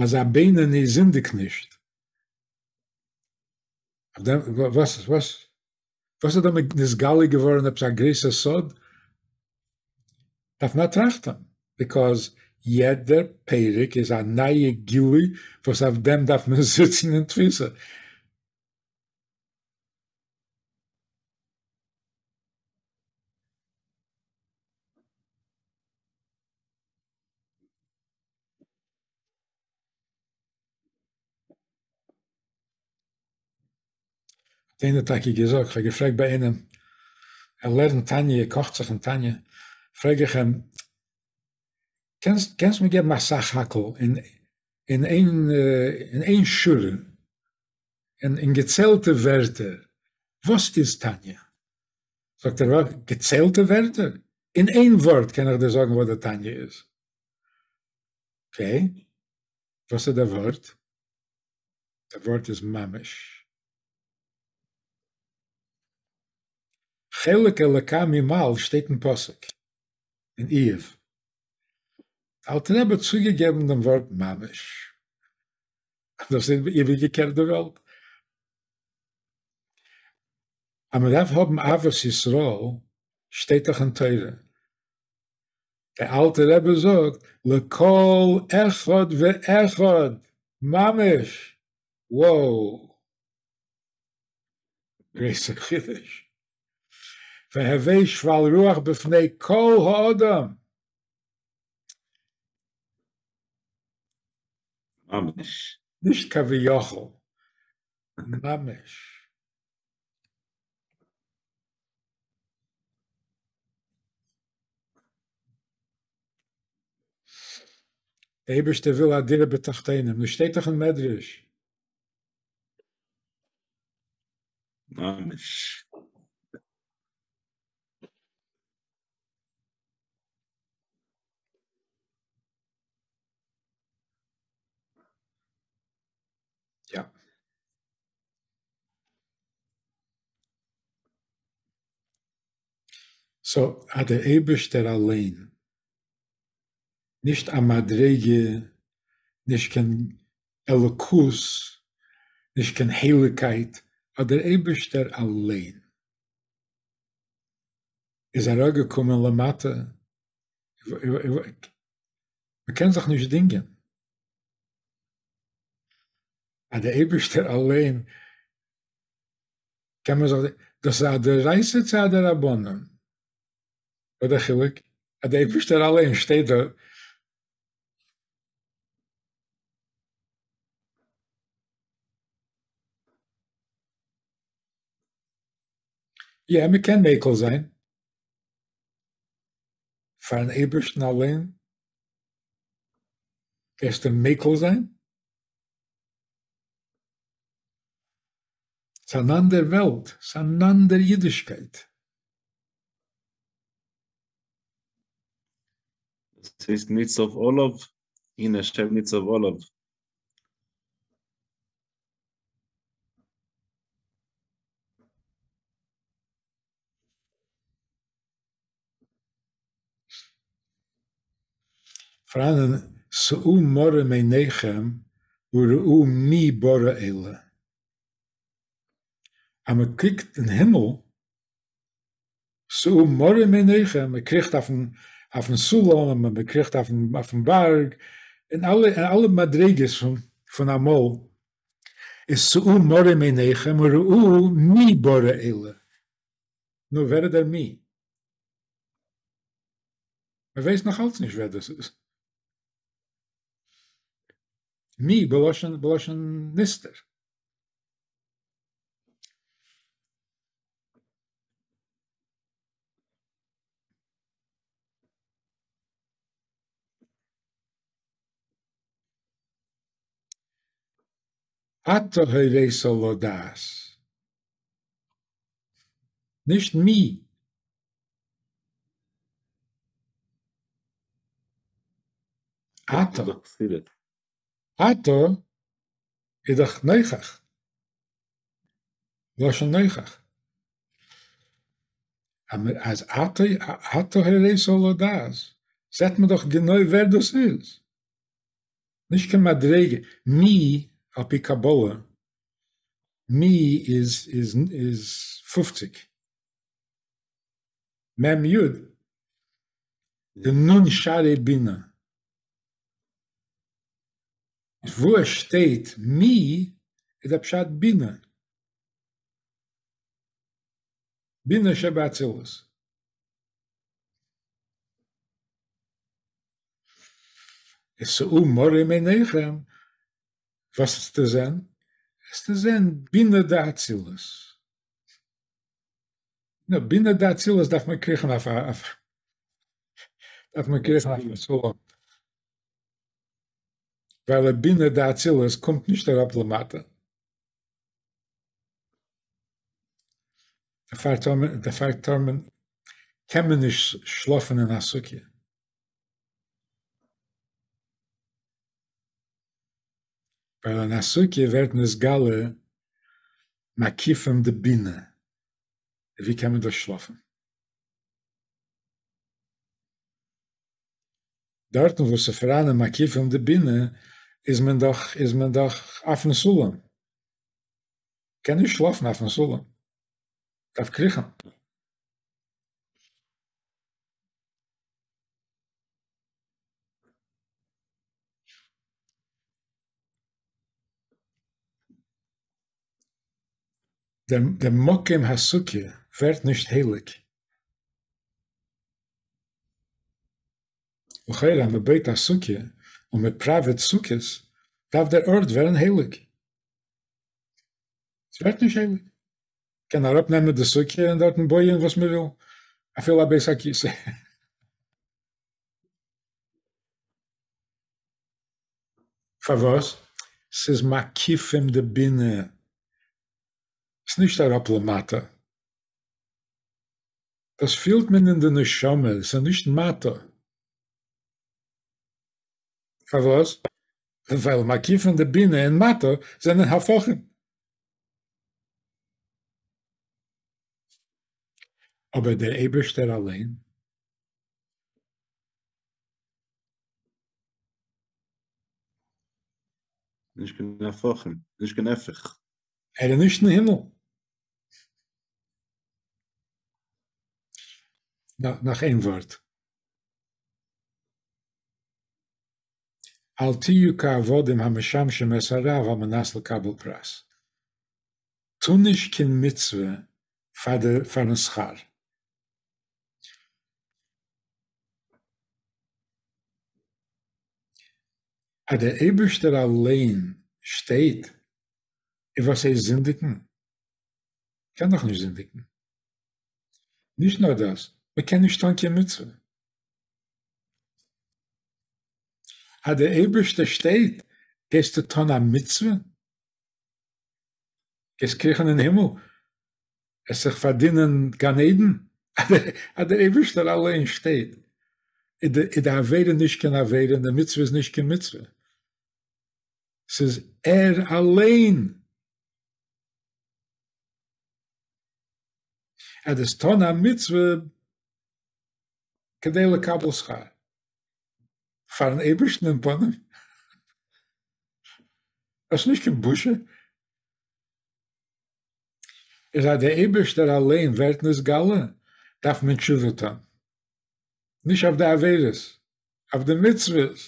אז א בינוני זינדיגט נישט, אויף דעם וואס וואס וואס איז דא נתגלה געווארן עפעס א גרויסע סוד? דארף מען טראכטן, because יעדער פרק איז א נייע גילוי וואס אויף דעם דארף מען זיצן אין תפיסה. האט איינער טאקע געזאגט, כ'האב געפרעגט ביי איינעם, ער לערנט תניא, ער קאכט זיך אין תניא, פרעג איך אים, קענסט קענסט מיר געבן א סך הכל אין אין אין איין שורה, אין אין געציילטע ווערטער, וואס איז תניא? זאגט ער, געציילטע ווערטער? אין איין ווארט קען איך דיר זאגן וואס די תניא איז. okay, וואס איז דער ווארט? דער ווארט איז ממש. חלק אלוקה ממעל שטייט אין פסוק אין איוב. דער אלטער רבי האט צוגעגעבן דעם ווארט ממש. דאס איז איבערגעקערט די וועלט. אז מען דארף האבן אהבת ישראל שטייט דאך אין תורה. דער אלטער רבי זאגט לכל אחד ואחד, ממש! וואו! גרויסע חידוש! והווי שפל רוח בפני כל האדם! ממש. נישט כביכול, ממש. דער אייבערשטער וויל א דירה בתחתונים, דאס שטייט דאך אין מדרש. ממש. יא. so אז דער אייבערשטער אליין, נישט א מדריגה, נישט קיין אלוקות, נישט קיין הייליגקייט, אז דער אייבערשטער אליין איז אראפגעקומען למטה, מ'קען זיך נישט דינגען. אז דער אייבערשטער אליין קען מען זיך, דאס איז א דאורייתא צו א דרבנן? וואס דער חילוק? אז דער אייבערשטער אליין שטייט דא. יא, מען קען מיקל זיין. פארן אייבערשטן אליין גייסטו מיקל זיין? ס'איז אן אנדער וועלט, ס'איז אן אנדער אידישקייט. דאס הייסט ניצב עליו? הנה השם ניצב עליו. פאראנען שאו מרום עיניכם וראו מי ברא אלה. אז מען קוקט אין הימל, שאו מרום עיניכם, מען קריכט אויפן סולם, מען קריכט אויפן בארג, אין אלע מדריגות פון אמאל, איז שאו מרום עיניכם וראו מי ברא אלה. נו, ווער איז דער מי? מען ווייסט נאך אלץ נישט ווער דאס איז. מי בלשון נסתר. אתה הראת לדעת. נישט מי. אתה. אתה איז דאך נוכח. לשון נוכח. אז אתה הראת לדעת, זעט מען דאך גענוי ווער דאס איז. נישט קיין מדריגה. מי, על פי קבלה, מי איז איז פופציג. מ' י' די נ' שערי בינה. וואו עס שטייט מי איז דער פשט בינה. בינה שבאצילות. איז שאו מרום עיניכם, וואס וועסטו זען? וועסטו זען בינה דאצילות. נו, בינה דאצילות דארף מען קריכן אויף א, דארף מען קריכן אויף א סולם. ווייל בינה דאצילות קומט נישט אראפ למטה. דערפאר טאר מען, דערפאר טאר מען, קען מען נישט שלאפן אין א סוכה. ווייל אין א סוכה ווערט נתגלה מקיפים דבינה, ווי קען מען דאס שלאפן? דארטן וואו ס'איז פאראנען מקיפים דבינה איז מען דאך איז מען דאך אויפן סולם, קען נישט שלאפן אויפן סולם, דארף קריכן. דער מקום הסוכה ווערט נישט הייליג. לכאורה אז מען בויט א סוכה און מען פראוועט סוכות דארף דער ארט ווערן הייליג. עס ווערט נישט הייליג. קען אראפ נעמען די סוכה און דארטן בויען וואס מען וויל, אפילו א בית הכסא. פארוואס? ס'איז מקיפים דבינה, ס'איז נישט אראפ למטה. דאס פילט מען אין די נשמה, ס'איז נישט מטה. פארוואס? ווייל מקיפים דבינה און מטה זענען הפכים. אבער דער אייבערשטער אליין? נישט קיין הפכים, נישט קיין הפך. ער איז נישט אין הימל. נאך איין ווארט. אל תהיו כעבדים המשמשים את הרב על מנת לקבל פרס. טו נישט קיין מצוה פאר די פארן שכר. אז דער אייבערשטער אליין שטייט, און וואס הייסט זינדיגן? קען דאך נישט זינדיגן. נישט נאר דאס, מען קען נישט טון קיין מצוה. אז דער אייבערשטער שטייט, גייסטו טון א מצוה? גייסט קריכן אין הימל? וועסט זיך פארדינען גן עדן? אז דער אייבערשטער אליין שטייט, איז די עבירה נישט קיין עבירה און די מצוה איז נישט קיין מצוה. ס'איז ער אליין. ער דאס טון א מצוה כדי לקבל שכר. פארן אייבערשטן אין פנים. דאס איז נישט קיין בושה. איז אז דער אייבערשטער אליין ווערט נתגלה, דארף מען תשובה טון. נישט אויף די עבירות, אויף די מצוות.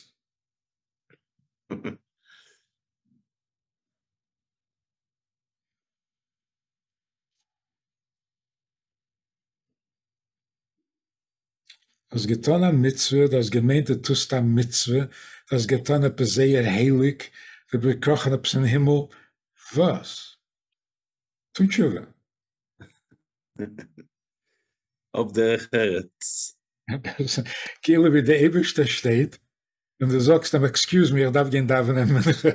האסט געטון א מצוה, דו האסט געמיינט דו טוסט א מצוה, דו האסט געטון עפעס זייער הייליג, דו ביסט געקראכן עפעס אין הימל, וואס? טו תשובה. אויף דרך ארץ. כאילו ווי די אייבערשטער שטייט און דו זאגסט אים excuse me איך דארף גיין דאווענען מנחה.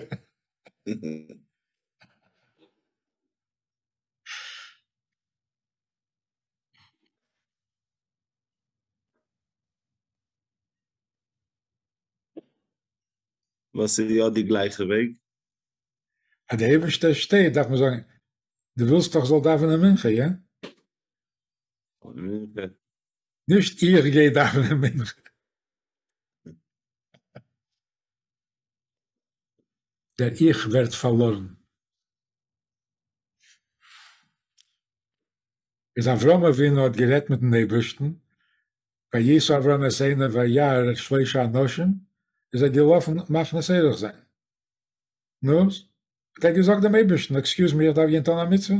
וואס איז יא די גלייכע וועג? אז די אייבערשטער שטייט דארף מען זאגן, דו ווילסט דאך זאל דאווענען מנחה, איא? מנחה. נישט איך גיי דאווענען מנחה. דער איך ווערט פארלארן. איז אברהם אבינו האט גערעדט מיטן אייבערשטן, וישא אברהם את עיניו וירא שלשה אנשים, איז ער געלאפן מכניס אורח זיין. נו, האט ער געזאגט דעם אייבערשטן, excuse me איך דארף גיין טון א מצוה.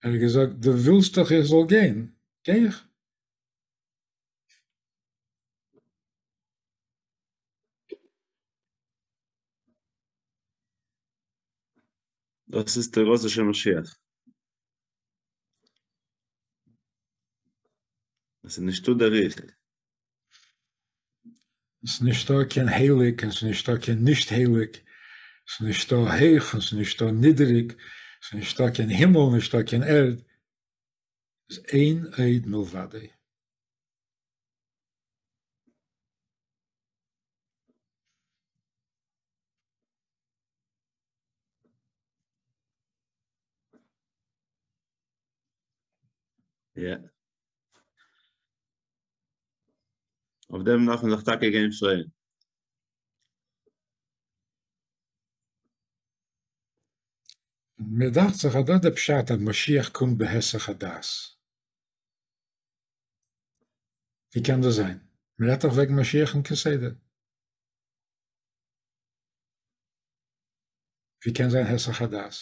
ער האט געזאגט, דו ווילסט דאך איך זאל גיין, גיי איך. דאס איז תורתו של משיח. עס איז נישטא דער איך. עס איז נישטא קיין הייליג און עס איז נישטא קיין נישט הייליג, עס איז נישטא הויך און עס איז נישטא נידעריג, עס איז נישטא קיין הימל נישטא קיין ערד, עס איז אין עוד מלבדו. יא. אויף דעם דארף מען זיך טאקע גיין פרייען. מיר דאכט זיך אז דאס איז דער פשט אז משיח קומט בהיסח הדעת. ווי קען דאס זיין? מען רעדט דאך וועגן משיח'ן כסדר. ווי קען זיין היסח הדעת?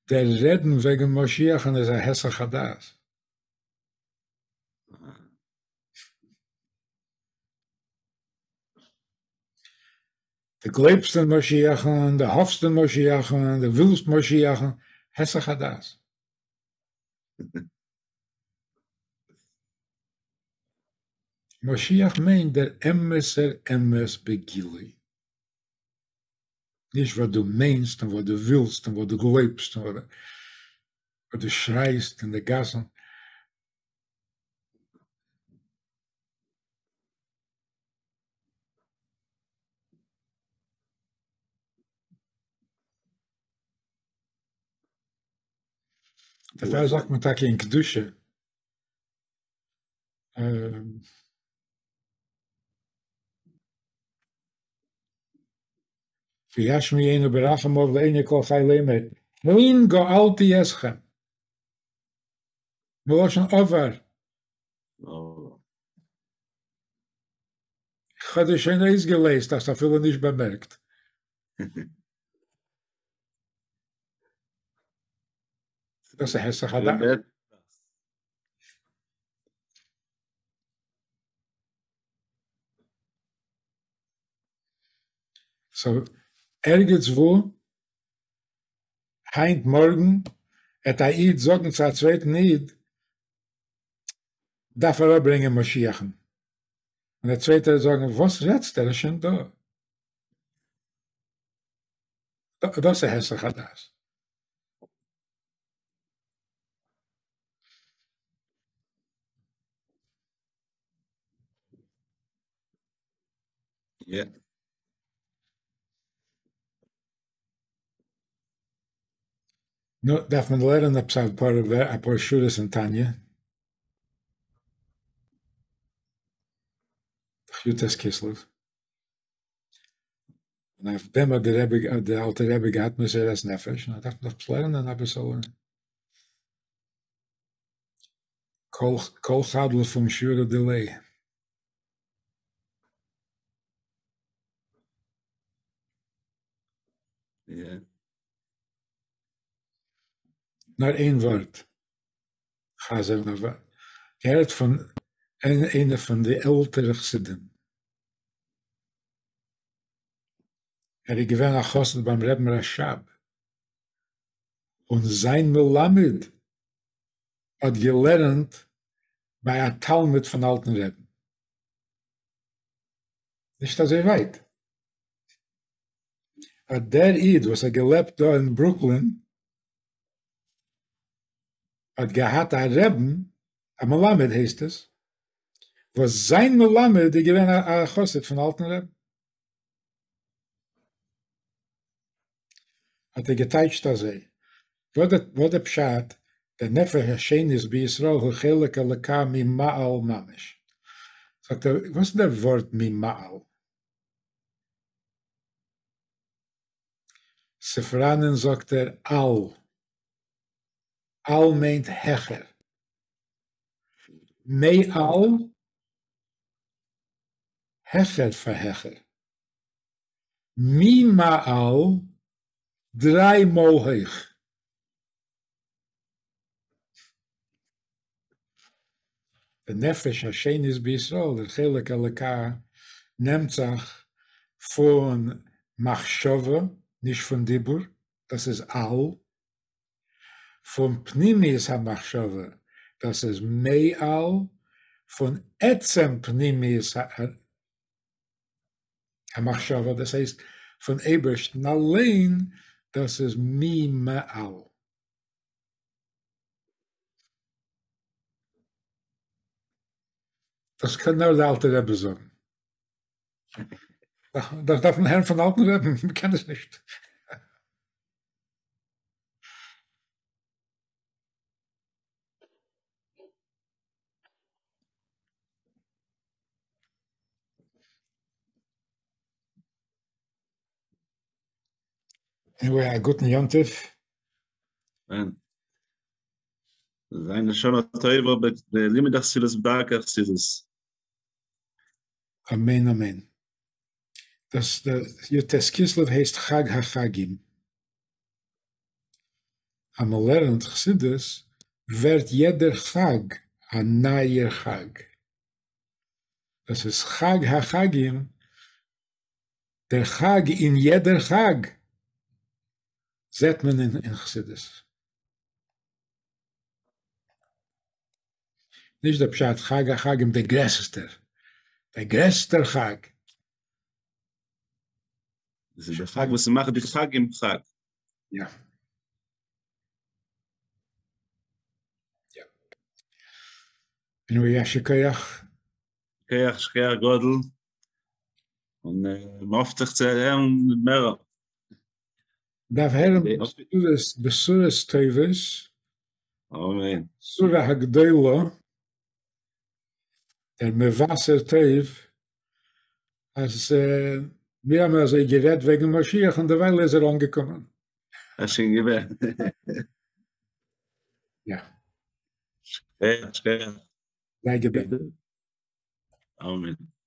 דער רעדן וועגן משיח'ן איז א היסח הדעת. דו גלייבסט אין משיח'ן, דו האפסט אין משיח'ן, דו ווילסט משיח'ן, היסח הדעת. משיח מיינט דער אמת'ער אמת בגילוי. נישט וואס דו מיינסט און וואס דו ווילסט און וואס דו גלויבסט און וואס דו שרייסט אין די גאסן. דערפאר זאגט מען טאקע אין קדושה. וישמיענו ברחמיו לעיני כל חי לאמר, הן גאלתי אתכם. מלשון עבר. כ'האב דיר שוין אויסגעלייזט, האסט אפילו נישט באמערקט. דאס איז היסח הדעת. so ערגעץ וואו, היינט מארגן, עט א איד זאגן צו א צווייטן איד, דארף אראפברענגען משיח'ן. און דער צווייטער וועט זאגן, וואס רעדסטו, ער איז שוין דא. דאס איז היסח הדעת. יא. נו, דארף מען לערנען עפעס אפאר שורות אין תניא. י"ט כסלו. און אויף דעם האט דער רבי, האט דער אלטער רבי געהאט מסירת נפש, און דארף מען דאך לערנען אביסעלע. כל חד לפום שיעורא דיליה. יא. נאר איין ווארט. חזר'ן א ווארט. געהערט פון איינע פון די עלטערע חסידים. ער איז געווען א חסיד ביים רבי'ן רש"ב, און זיין מלמד האט געלערנט ביי א תלמיד פון אלטן רבי'ן. נישט אזוי ווייט. אט דער איד וואס האט געלעבט דא אין ברוקלין האט געהאט א רבי'ן, א מלמד הייסט עס, וואס זיין מלמד איז געווען א חסיד פון אלטן רבי'ן. האט ער געטייטשט אזוי, וואס דער פשט, דער נפש השנית בישראל הוא חלק אלוקה ממעל ממש. זאגט ער, וואס איז דער ווארט ממעל? ס'פאראנען זאגט ער על. על מיינט העכער. מעל העכער פאר העכער. ממעל דריי מאל הויך. די נפש השנית בישראל, דער חלק אלוקה, נעמט זיך פון מחשבה, נישט פון דיבור, דאס איז על, פון פנימיות המחשבה, דאס איז מעל, פון עצם פנימיות המחשבה, דאס הייסט פון אייבערשטן אליין, דאס איז ממעל. דאס קען נאר דער אלטער רבי זאגן. דאס דארף מען הערן פון אלטן רבי'ן, מען קען עס נישט. Anyway, א גוטן יום טוב. אמן. זיין שנה טובה בלימוד החסידות ובדרכי החסידות. אמן אמן. דאס י"ט כסלו הייסט חג החגים. אז מען לערנט חסידות ווערט יעדער חג א נייער חג. דאס איז חג החגים, דער חג אין יעדער חג זעט מען אין חסידות. נישט דער פשט חג החגים דער גרעסטער, דער גרעסטער חג. דאס איז דער חג וואס מאכט די חגים חג. יא. יא. Anyway, יישר כח. כח, שכח גדול. און מ'האפט זיך צו הערן מער. דארף הערן בשורות טובות. אמן. בשורה הגדולה, דער מבשר טוב, אז מיר האבן אזוי גערעדט וועגן משיח און דערווייל איז ער אנגעקומען. איז שוין געווען. יא. שכח, שכח. זיי געבענטשט. אמן.